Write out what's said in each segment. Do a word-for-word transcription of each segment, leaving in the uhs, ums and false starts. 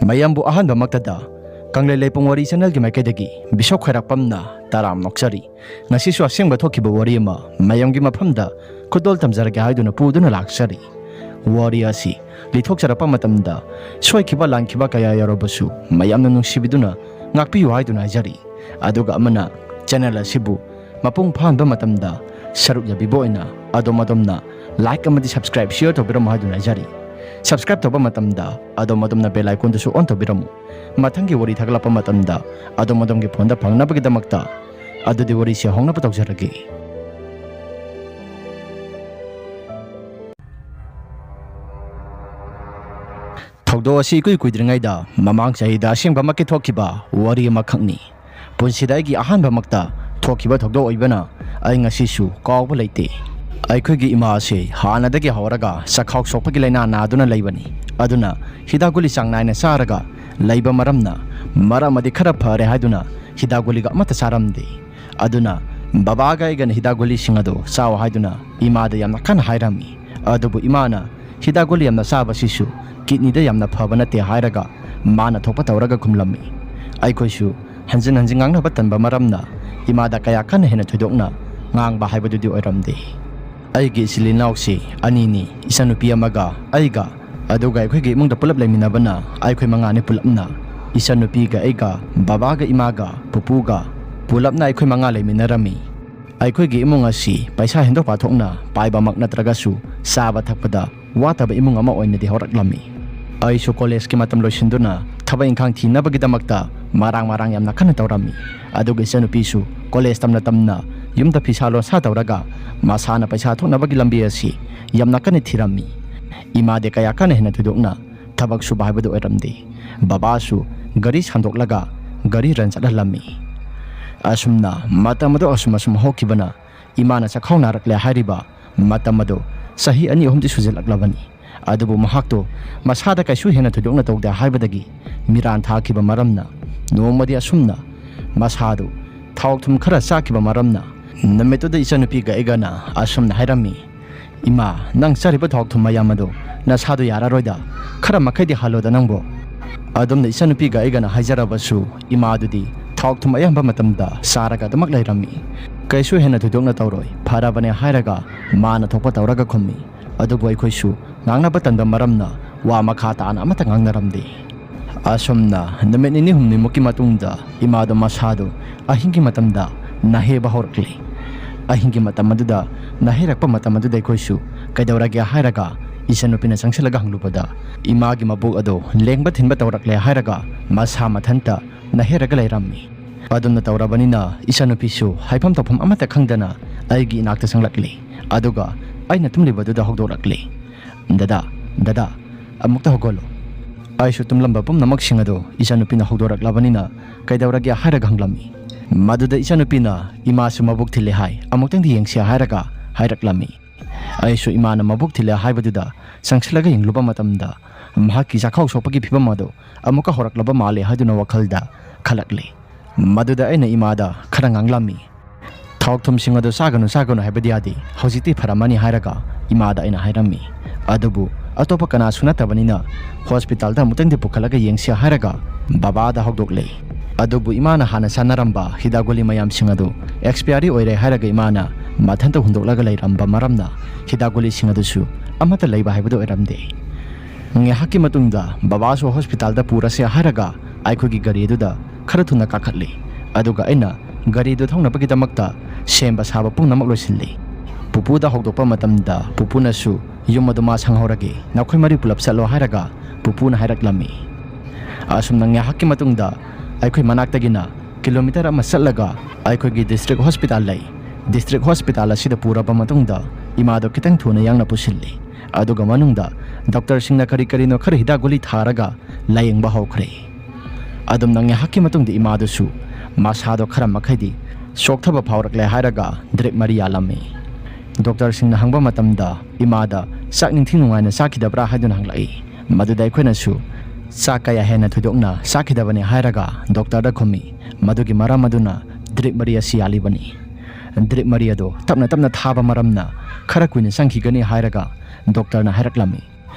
ꯃꯌꯥꯝꯕꯨ ꯑꯍꯥꯟꯕꯃꯛꯇꯗ ꯀꯪꯂꯩ ꯂꯩꯄꯨꯡ ꯋꯥꯔꯤ ꯆꯦꯅꯦꯜꯒꯤ ꯃꯥꯏꯀꯩꯗꯒꯤ ꯕꯤꯁꯣꯞ ꯈ꯭ꯋꯥꯏꯔꯥꯛꯄꯝꯅ ꯇꯔꯥꯝ ꯅꯣꯛꯆꯔꯤ꯫ ꯉꯁꯤꯁꯨ ꯑꯁꯦꯡꯕ ꯊꯣꯛꯈꯤꯕ ꯋꯥꯔꯤ ꯑꯃ ꯃꯌꯥꯝꯒꯤ ꯃꯐꯝꯗ ꯈꯨꯗꯣꯜ ꯇꯝꯖꯔꯒꯦ ꯍꯥꯏꯗꯨꯅ ꯄꯨꯗꯨꯅ ꯂꯥꯛꯆꯔꯤ꯫ ꯋꯥꯔꯤ ꯑꯁꯤ ꯂꯤꯊꯣꯛꯆꯔꯛꯄ ꯃꯇꯝꯗ ꯁꯣꯏꯈꯤꯕ ꯂꯥꯟꯈꯤꯕ ꯀꯌꯥ ꯌꯥꯎꯔꯕꯁꯨ ꯃꯌꯥꯝꯅ ꯅꯨꯡꯁꯤꯕꯤꯗꯨꯅ ꯉꯥꯛꯄꯤꯌꯨ ꯍꯥꯏꯗꯨꯅ ꯍꯥꯏꯖꯔꯤ꯫ ꯑꯗꯨꯒ ꯑꯃꯅ, ꯆꯦꯅꯦꯜ ꯑꯁꯤꯕꯨ ꯃꯄꯨꯡ ꯐꯥꯍꯟꯕ ꯃꯇꯝꯗ ꯁꯔꯨꯛ ꯌꯥꯕꯤꯕ ꯑꯣꯏꯅ ꯑꯗꯣꯝ ꯑꯗꯣꯝꯅ ꯂꯥꯏꯛ ꯑꯃꯗꯤ ꯁꯕꯁꯀ꯭ꯔꯥꯏꯕ, ꯁꯤꯌꯔ ꯇꯧꯕꯤꯔꯝꯃꯨ ꯍꯥꯏꯗꯨꯅ ꯍꯥꯏꯖꯔꯤ꯫ ꯁꯕꯁꯀ꯭ꯔꯥꯏꯕ ꯇꯧꯕ ꯃꯇꯝꯗ ꯑꯗꯣꯝ ꯑꯗꯣꯝꯅ ꯕꯦꯜ ꯑꯥꯏꯀꯣꯟꯗꯨꯁꯨ ꯑꯣꯟ ꯇꯧꯕꯤꯔꯝꯃꯨ꯫ ꯃꯊꯪꯒꯤ ꯋꯥꯔꯤ ꯊꯥꯒꯠꯂꯛꯄ ꯃꯇꯝꯗ ꯑꯗꯣꯝ ꯑꯗꯣꯝꯒꯤ ꯐꯣꯟꯗ ꯐꯪꯅꯕꯒꯤꯗꯃꯛꯇ꯫ ꯑꯗꯨꯗꯤ ꯋꯥꯔꯤꯁꯤ ꯍꯧꯅꯕ ꯇꯧꯖꯔꯒꯦ꯫ ꯊꯧꯗꯣꯛ ꯑꯁꯤ ꯏꯀꯨꯏ ꯀꯨꯏꯗ꯭ꯔꯤꯉꯩꯗ ꯃꯃꯥꯡ ꯆꯍꯤꯗ ꯑꯁꯦꯡꯕꯃꯛꯀꯤ ꯊꯣꯛꯈꯤꯕ ꯋꯥꯔꯤ ꯑꯃꯈꯛꯅꯤ꯫ ꯄꯨꯟꯁꯤꯗ ꯑꯩꯒꯤ ꯑꯍꯥꯟꯕꯃꯛꯇ ꯊꯣꯛꯈꯤꯕ ꯊꯧꯗꯣꯛ ꯑꯣꯏꯕꯅ ꯑꯩ ꯉꯁꯤꯁꯨ ꯀꯥꯎꯕ ꯂꯩꯇꯦ꯫ ꯑꯩꯈꯣꯏꯒꯤ ꯏꯃꯥ ꯑꯁꯤ ꯍꯥꯟꯅꯗꯒꯤ ꯍꯧꯔꯒ ꯆꯈꯥꯎ ꯁꯣꯛꯄꯒꯤ ꯂꯥꯏꯅꯥ ꯅꯥꯗꯨꯅ ꯂꯩꯕꯅꯤ꯫ ꯑꯗꯨꯅ ꯍꯤꯗꯥꯛ ꯒꯨꯂꯤ ꯆꯥꯡ ꯅꯥꯏꯅ ꯆꯥꯔꯒ ꯂꯩꯕ ꯃꯔꯝꯅ ꯃꯔꯛ ꯑꯃꯗꯤ ꯈꯔ ꯐꯔꯦ ꯍꯥꯏꯗꯨꯅ ꯍꯤꯗꯥꯛ ꯒꯨꯂꯤꯒ ꯑꯃꯠꯇ ꯆꯥꯔꯝꯗꯦ꯫ ꯑꯗꯨꯅ ꯕꯕꯥꯒ ꯑꯩꯒꯅ ꯍꯤꯗꯥꯛ ꯒꯨꯂꯤꯁꯤꯡ ꯑꯗꯨ ꯆꯥꯎ ꯍꯥꯏꯗꯨꯅ ꯏꯃꯥꯗ ꯌꯥꯝꯅ ꯀꯟꯅ ꯍꯥꯏꯔꯝꯃꯤ꯫ ꯑꯗꯨꯕꯨ ꯏꯃꯥꯅ ꯍꯤꯗꯥꯛ ꯒꯨꯂꯤ ꯌꯥꯝꯅ ꯆꯥꯕꯁꯤꯁꯨ ꯀꯤꯗꯅꯤꯗ ꯌꯥꯝꯅ ꯐꯕ ꯅꯠꯇꯦ ꯍꯥꯏꯔꯒ ꯃꯥꯅ ꯊꯣꯛꯄ ꯇꯧꯔꯒ ꯈꯨꯝꯂꯝꯃꯤ꯫ ꯑꯩꯈꯣꯏꯁꯨ ꯍꯟꯖꯤꯟ ꯍꯟꯖꯤꯟ ꯉꯥꯡꯅꯕ ꯇꯟꯕ ꯃꯔꯝꯅ ꯏꯃꯥꯗ ꯀꯌꯥ ꯀꯟꯅ ꯍꯦꯟꯅ ꯊꯣꯏꯗꯣꯛꯅ ꯉꯥꯡꯕ ꯍꯥꯏꯕꯗꯨꯗꯤ ꯑꯣꯏꯔꯝꯗꯦ꯫ ꯑꯩꯒꯤ ꯏꯆꯤꯜ ꯏꯅꯥꯎꯁꯤ ꯑꯅꯤꯅꯤ, ꯏꯆꯟꯅꯨꯄꯤ ꯑꯃꯒ ꯑꯩꯒ꯫ ꯑꯗꯨꯒ ꯑꯩꯈꯣꯏꯒꯤ ꯏꯃꯨꯡꯗ ꯄꯨꯂꯞ ꯂꯩꯃꯤꯟꯅꯕꯅ ꯑꯩꯈꯣꯏ ꯃꯉꯥꯅꯤ ꯄꯨꯂꯞꯅ꯫ ꯏꯆꯟꯅꯨꯄꯤꯒ ꯑꯩꯒ, ꯕꯕꯥꯒ ꯏꯃꯥꯒ ꯄꯨꯄꯨꯒ ꯄꯨꯂꯞꯅ ꯑꯩꯈꯣꯏ ꯃꯉꯥ ꯂꯩꯃꯤꯟꯅꯔꯝꯃꯤ꯫ ꯑꯩꯈꯣꯏꯒꯤ ꯏꯃꯨꯡ ꯑꯁꯤ ꯄꯩꯁꯥ ꯍꯦꯟꯗꯣꯛ ꯄꯥꯊꯣꯛꯅ ꯄꯥꯏꯕꯃꯛ ꯅꯠꯇ꯭ꯔꯒꯁꯨ ꯆꯥꯕ ꯊꯛꯄꯗ ꯋꯥꯠꯇꯕ ꯏꯃꯨꯡ ꯑꯃ ꯑꯣꯏꯅꯗꯤ ꯍꯧꯔꯛꯂꯝꯃꯤ꯫ ꯑꯩꯁꯨ ꯀꯣꯂꯦꯖꯀꯤ ꯃꯇꯝ ꯂꯣꯏꯁꯤꯟꯗꯨꯅ ꯊꯕꯛ ꯏꯪꯈꯥꯡ ꯊꯤꯅꯕꯒꯤꯗꯃꯛꯇ ꯃꯔꯥꯡ ꯃꯔꯥꯡ ꯌꯥꯝꯅ ꯀꯟꯅ ꯇꯧꯔꯝꯃꯤ꯫ ꯑꯗꯨꯒ ꯏꯆꯟꯅꯨꯄꯤꯁꯨ ꯀꯣꯂꯦꯖ ꯇꯝꯅ ꯇꯝꯅ ꯌꯨꯝꯗ ꯐꯤꯁꯥ ꯂꯣꯟꯁꯥ ꯇꯧꯔꯒ ꯃꯁꯥꯅ ꯄꯩꯁꯥ ꯊꯣꯛꯅꯕꯒꯤ ꯂꯝꯕꯤ ꯑꯁꯤ ꯌꯥꯝꯅ ꯀꯟꯅ ꯊꯤꯔꯝꯃꯤ꯫ ꯏꯃꯥꯗꯤ ꯀꯌꯥ ꯀꯟꯅ ꯍꯦꯟꯅ ꯊꯣꯏꯗꯣꯛꯅ ꯊꯕꯛ ꯁꯨꯕ ꯍꯥꯏꯕꯗꯨ ꯑꯣꯏꯔꯝꯗꯦ꯫ ꯕꯕꯥꯁꯨ ꯒꯥꯔꯤ ꯁꯟꯗꯣꯛꯂꯒ ꯒꯥꯔꯤ ꯔꯟ ꯆꯠꯍꯜꯂꯝꯃꯤ꯫ ꯑꯁꯨꯝꯅ ꯃꯇꯝ ꯑꯗꯨ ꯑꯁꯨꯝ ꯑꯁꯨꯝ ꯍꯧꯈꯤꯕꯅ ꯏꯃꯥꯅ ꯆꯥꯛꯈꯥꯎ ꯅꯥꯔꯛꯂꯦ ꯍꯥꯏꯔꯤꯕ ꯃꯇꯝ ꯑꯗꯨ ꯆꯍꯤ ꯑꯅꯤ ꯑꯍꯨꯝꯗꯤ ꯁꯨꯖꯤꯜꯂꯛꯂꯕꯅꯤ꯫ ꯑꯗꯨꯕꯨ ꯃꯍꯥꯛꯇꯨ ꯃꯁꯥꯗ ꯀꯩꯁꯨ ꯍꯦꯟꯅ ꯊꯣꯏꯗꯣꯛꯅ ꯇꯧꯗꯦ ꯍꯥꯏꯕꯗꯒꯤ ꯃꯤꯔꯥꯟ ꯊꯥꯈꯤꯕ ꯃꯔꯝꯅ ꯅꯣꯡꯃꯗꯤ ꯑꯁꯨꯝꯅ ꯃꯁꯥꯗꯨ ꯊꯥꯎ ꯊꯨꯝ ꯈꯔ ꯆꯥꯈꯤꯕ ꯃꯔꯝꯅ ꯅꯨꯃꯤꯠꯇꯨꯗ ꯏꯆꯟꯅꯨꯄꯤꯒ ꯑꯩꯒꯅ ꯑꯁꯨꯝꯅ ꯍꯥꯏꯔꯝꯃꯤ, "ꯏꯃꯥ, ꯅꯪ ꯆꯥꯔꯤꯕ ꯊꯥꯎ ꯊꯨꯝ ꯃꯌꯥꯝ ꯑꯗꯨ ꯅꯁꯥꯗꯨ ꯌꯥꯔꯔꯣꯏꯗ, ꯈꯔ ꯃꯈꯩꯗꯤ ꯍꯜꯂꯣꯗ ꯅꯪꯕꯨ꯫ ꯑꯗꯨꯝꯅ ꯏꯆꯟꯅꯨꯄꯤꯒ ꯑꯩꯒꯅ ꯍꯥꯏꯖꯔꯕꯁꯨ, ꯏꯃꯥꯗꯨꯗꯤ ꯊꯥꯎ ꯊꯨꯝ ꯑꯌꯥꯝꯕ ꯃꯇꯝꯗ ꯆꯥꯔꯒ ꯑꯗꯨꯃꯛ ꯂꯩꯔꯝꯃꯤ꯫ "ꯀꯩꯁꯨ ꯍꯦꯟꯅ ꯊꯣꯏꯗꯣꯛꯅ ꯇꯧꯔꯣꯏ, ꯐꯔꯕꯅꯦ" ꯍꯥꯏꯔꯒ ꯃꯥꯅ ꯊꯣꯛꯄ ꯇꯧꯔꯒ ꯈꯨꯝꯃꯤ꯫ ꯑꯗꯨꯕꯨ ꯑꯩꯈꯣꯏꯁꯨ ꯉꯥꯡꯅꯕ ꯇꯟꯕ ꯃꯔꯝꯅ ꯋꯥ ꯃꯈꯥ ꯇꯥꯅ ꯑꯃꯠꯇ ꯉꯥꯡꯅꯔꯝꯗꯦ꯫ ꯑꯁꯨꯝꯅ ꯅꯨꯃꯤꯠ ꯅꯤꯅꯤ ꯍꯨꯝꯅꯤꯃꯨꯛꯀꯤ ꯃꯇꯨꯡꯗ ꯏꯃꯥꯗꯣ ꯃꯁꯥꯗꯣ ꯑꯍꯤꯡꯒꯤ ꯃꯇꯝꯗ ꯅꯥꯍꯦꯕ ꯍꯧꯔꯛꯂꯤ꯫ ꯑꯍꯤꯡꯒꯤ ꯃꯇꯝ ꯑꯗꯨꯗ ꯅꯥꯍꯦꯔꯛꯄ ꯃꯇꯝ ꯑꯗꯨꯗ ꯑꯩꯈꯣꯏꯁꯨ "ꯀꯩꯗꯧꯔꯒꯦ?" ꯍꯥꯏꯔꯒ ꯏꯆꯟꯅꯨꯄꯤꯅ ꯆꯪꯁꯤꯜꯂꯒ ꯍꯪꯂꯨꯕꯗ, ꯏꯃꯥꯒꯤ ꯃꯕꯨꯛ ꯑꯗꯣ ꯂꯦꯡꯕ ꯊꯤꯟꯕ ꯇꯧꯔꯛꯂꯦ ꯍꯥꯏꯔꯒ ꯃꯁꯥ ꯃꯊꯟꯇ ꯅꯥꯍꯦꯔꯒ ꯂꯩꯔꯝꯃꯤ꯫ ꯑꯗꯨꯝꯅ ꯇꯧꯔꯕꯅꯤꯅ ꯏꯆꯟꯅꯨꯄꯤꯁꯨ ꯍꯥꯏꯐꯝ ꯇꯧꯐꯝ ꯑꯃꯠꯇ ꯈꯪꯗꯅ ꯑꯩꯒꯤ ꯏꯅꯥꯛꯇ ꯆꯪꯂꯛꯂꯤ꯫ ꯑꯗꯨꯒ ꯑꯩꯅ ꯇꯨꯝꯂꯤꯕꯗꯨꯗ ꯍꯧꯗꯣꯔꯛꯂꯤ꯫ "ꯗꯗꯥ, ꯗꯗꯥ, ꯑꯃꯨꯛꯇ ꯍꯧꯒꯠꯂꯨ꯫" ꯑꯩꯁꯨ ꯇꯨꯝꯂꯝꯕ ꯄꯨꯝꯅꯃꯛꯁꯤꯡ ꯑꯗꯨ ꯏꯆꯟꯅꯨꯄꯤꯅ ꯍꯧꯗꯣꯔꯛꯂꯕꯅꯤꯅ "ꯀꯩꯗꯧꯔꯒꯦ?" ꯍꯥꯏꯔꯒ ꯍꯪꯂꯝꯃꯤ꯫ ꯃꯗꯨꯗ ꯏꯆꯟꯅꯨꯄꯤꯅ "ꯏꯃꯥꯁꯨ ꯃꯕꯨꯛ ꯊꯤꯜꯂꯦ ꯍꯥꯏ, ꯑꯃꯨꯛꯇꯪꯗꯤ ꯌꯦꯡꯁꯤ" ꯍꯥꯏꯔꯒ ꯍꯥꯏꯔꯛꯂꯝꯃꯤ꯫ ꯑꯩꯁꯨ ꯏꯃꯥꯅ ꯃꯕꯨꯛ ꯊꯤꯜꯂꯦ ꯍꯥꯏꯕꯗꯨꯗ ꯆꯪꯁꯤꯜꯂꯒ ꯌꯦꯡꯂꯨꯕ ꯃꯇꯝꯗ, ꯃꯍꯥꯛꯀꯤ ꯆꯥꯛꯈꯥꯎ ꯁꯣꯛꯄꯒꯤ ꯐꯤꯕꯝ ꯑꯗꯨ ꯑꯃꯨꯛꯀ ꯍꯧꯔꯛꯂꯕ ꯃꯥꯜꯂꯦ ꯍꯥꯏꯗꯨꯅ ꯋꯥꯈꯜꯗ ꯈꯜꯂꯛꯂꯤ꯫ ꯃꯗꯨꯗ ꯑꯩꯅ ꯏꯃꯥꯗ ꯈꯔ ꯉꯥꯡꯂꯝꯃꯤ꯫ "ꯊꯥꯎ ꯊꯨꯝꯁꯤꯡ ꯑꯗꯨ ꯆꯥꯒꯅꯨ, ꯆꯥꯒꯅꯨ ꯍꯥꯏꯕꯗꯤ ꯌꯥꯗꯦ, ꯍꯧꯖꯤꯛꯇꯤ ꯐꯔꯝꯃꯅꯤ" ꯍꯥꯏꯔꯒ ꯏꯃꯥꯗ ꯑꯩꯅ ꯍꯥꯏꯔꯝꯃꯤ꯫ ꯑꯗꯨꯕꯨ ꯑꯇꯣꯞꯄ ꯀꯅꯥꯁꯨ ꯅꯠꯇꯕꯅꯤꯅ ꯍꯣꯁꯄꯤꯇꯥꯜꯗ ꯑꯃꯨꯛꯇꯪꯗꯤ ꯄꯨꯈꯠꯂꯒ ꯌꯦꯡꯁꯤ ꯍꯥꯏꯔꯒ ꯕꯕꯥꯗ ꯍꯧꯗꯣꯛꯂꯦ꯫ ꯑꯗꯨꯕꯨ ꯏꯃꯥꯅ ꯍꯥꯟꯅ ꯆꯥꯅꯔꯝꯕ ꯍꯤꯗꯥꯛ ꯒꯨꯂꯤ ꯃꯌꯥꯝꯁꯤꯡ ꯑꯗꯨ ꯑꯦꯛꯁꯄꯤꯌꯥꯔꯤ ꯑꯣꯏꯔꯦ ꯍꯥꯏꯔꯒ ꯏꯃꯥꯅ ꯃꯊꯟꯇ ꯍꯨꯟꯗꯣꯛꯂꯒ ꯂꯩꯔꯝꯕ ꯃꯔꯝꯅ ꯍꯤꯗꯥꯛ ꯒꯨꯂꯤꯁꯤꯡ ꯑꯗꯨꯁꯨ ꯑꯃꯠꯇ ꯂꯩꯕ ꯍꯥꯏꯕꯗꯨ ꯑꯣꯏꯔꯝꯗꯦ꯫ ꯉꯥꯏꯍꯥꯛꯀꯤ ꯃꯇꯨꯡꯗ ꯕꯕꯥꯁꯨ ꯍꯣꯁꯄꯤꯇꯥꯜꯗ ꯄꯨꯔꯁꯦ ꯍꯥꯏꯔꯒ ꯑꯩꯈꯣꯏꯒꯤ ꯒꯥꯔꯤ ꯑꯗꯨꯗ ꯈꯔ ꯊꯨꯅ ꯀꯥꯈꯠꯂꯤ꯫ ꯑꯗꯨꯒ ꯑꯩꯅ ꯒꯥꯔꯤꯗꯨ ꯊꯧꯅꯕꯒꯤꯗꯃꯛꯇ ꯁꯦꯝꯕ ꯁꯥꯕ ꯄꯨꯝꯅꯃꯛ ꯂꯣꯏꯁꯤꯜꯂꯤ꯫ ꯄꯨꯄꯨꯗ ꯍꯧꯗꯣꯛꯄ ꯃꯇꯝꯗ ꯄꯨꯄꯨꯅꯁꯨ "ꯌꯨꯝ ꯑꯗꯨ ꯃꯥ ꯁꯪꯍꯧꯔꯒꯦ, ꯅꯈꯣꯏ ꯃꯔꯤ ꯄꯨꯂꯞ ꯆꯠꯂꯣ" ꯍꯥꯏꯔꯒ ꯄꯨꯄꯨꯅ ꯍꯥꯏꯔꯛꯂꯝꯃꯤ꯫ ꯑꯁꯨꯝꯅ ꯉꯥꯏꯍꯥꯛꯀꯤ ꯃꯇꯨꯡꯗ ꯑꯩꯈꯣꯏ ꯃꯅꯥꯛꯇꯒꯤꯅ ꯀꯤꯂꯣꯃꯤꯇꯔ ꯑꯃ ꯆꯠꯂꯒ ꯑꯩꯈꯣꯏꯒꯤ ꯗꯤꯁꯇ꯭ꯔꯤꯛ ꯍꯣꯁꯄꯤꯇꯥꯜ ꯂꯩ꯫ ꯗꯤꯁꯇ꯭ꯔꯤꯛ ꯍꯣꯁꯄꯤꯇꯥꯜ ꯑꯁꯤꯗ ꯄꯨꯔꯕ ꯃꯇꯨꯡꯗ ꯏꯃꯥꯗꯣ ꯈꯤꯇꯪ ꯊꯨꯅ ꯌꯥꯡꯅ ꯄꯨꯁꯤꯜꯂꯤ꯫ ꯑꯗꯨꯒ ꯃꯅꯨꯡꯗ ꯗꯣꯛꯇꯔꯁꯤꯡꯅ ꯀꯔꯤ ꯀꯔꯤꯅꯣ ꯈꯔ ꯍꯤꯗꯥꯛ ꯒꯨꯂꯤ ꯊꯥꯔꯒ ꯂꯥꯌꯦꯡꯕ ꯍꯧꯈ꯭ꯔꯦ꯫ ꯑꯗꯨꯝꯅ ꯉꯥꯏꯍꯥꯛꯀꯤ ꯃꯇꯨꯡꯗ ꯏꯃꯥꯗꯨꯁꯨ ꯃꯁꯥꯗꯣ ꯈꯔ ꯃꯈꯩꯗꯤ ꯆꯣꯛꯊꯕ ꯐꯥꯎꯔꯛꯂꯦ ꯍꯥꯏꯔꯒ ꯗ꯭ꯔꯤꯞ ꯃꯔꯤ ꯌꯥꯜꯂꯝꯃꯤ꯫ ꯗꯣꯛꯇꯔꯁꯤꯡꯅ ꯍꯪꯕ ꯃꯇꯝꯗ ꯏꯃꯥꯗ "ꯆꯥꯛ ꯅꯤꯡꯊꯤ ꯅꯨꯡꯉꯥꯏꯅ ꯆꯥꯈꯤꯗꯕ꯭ꯔꯥ?" ꯍꯥꯏꯗꯨꯅ ꯍꯪꯂꯛꯏ꯫ ꯃꯗꯨꯗ ꯑꯩꯈꯣꯏꯅꯁꯨ "ꯆꯥꯛ ꯀꯌꯥ ꯍꯦꯟꯅ ꯊꯣꯏꯗꯣꯛꯅ ꯆꯥꯈꯤꯗꯕꯅꯤ" ꯍꯥꯏꯔꯒ ꯗꯣꯛꯇꯔꯗ ꯈꯨꯝꯃꯤ꯫ ꯃꯗꯨꯒꯤ ꯃꯔꯝ ꯑꯗꯨꯅ ꯗ꯭ꯔꯤꯞ ꯃꯔꯤ ꯑꯁꯤ ꯌꯥꯜꯂꯤꯕꯅꯤ꯫ ꯗ꯭ꯔꯤꯞ ꯃꯔꯤ ꯑꯗꯨ ꯇꯞꯅ ꯇꯞꯅ ꯊꯥꯕ ꯃꯔꯝꯅ ꯈꯔ ꯀꯨꯏꯅ ꯆꯪꯈꯤꯒꯅꯤ ꯍꯥꯏꯔꯒ ꯗꯣꯛꯇꯔꯅ ꯍꯥꯏꯔꯛꯂꯝꯃꯤ꯫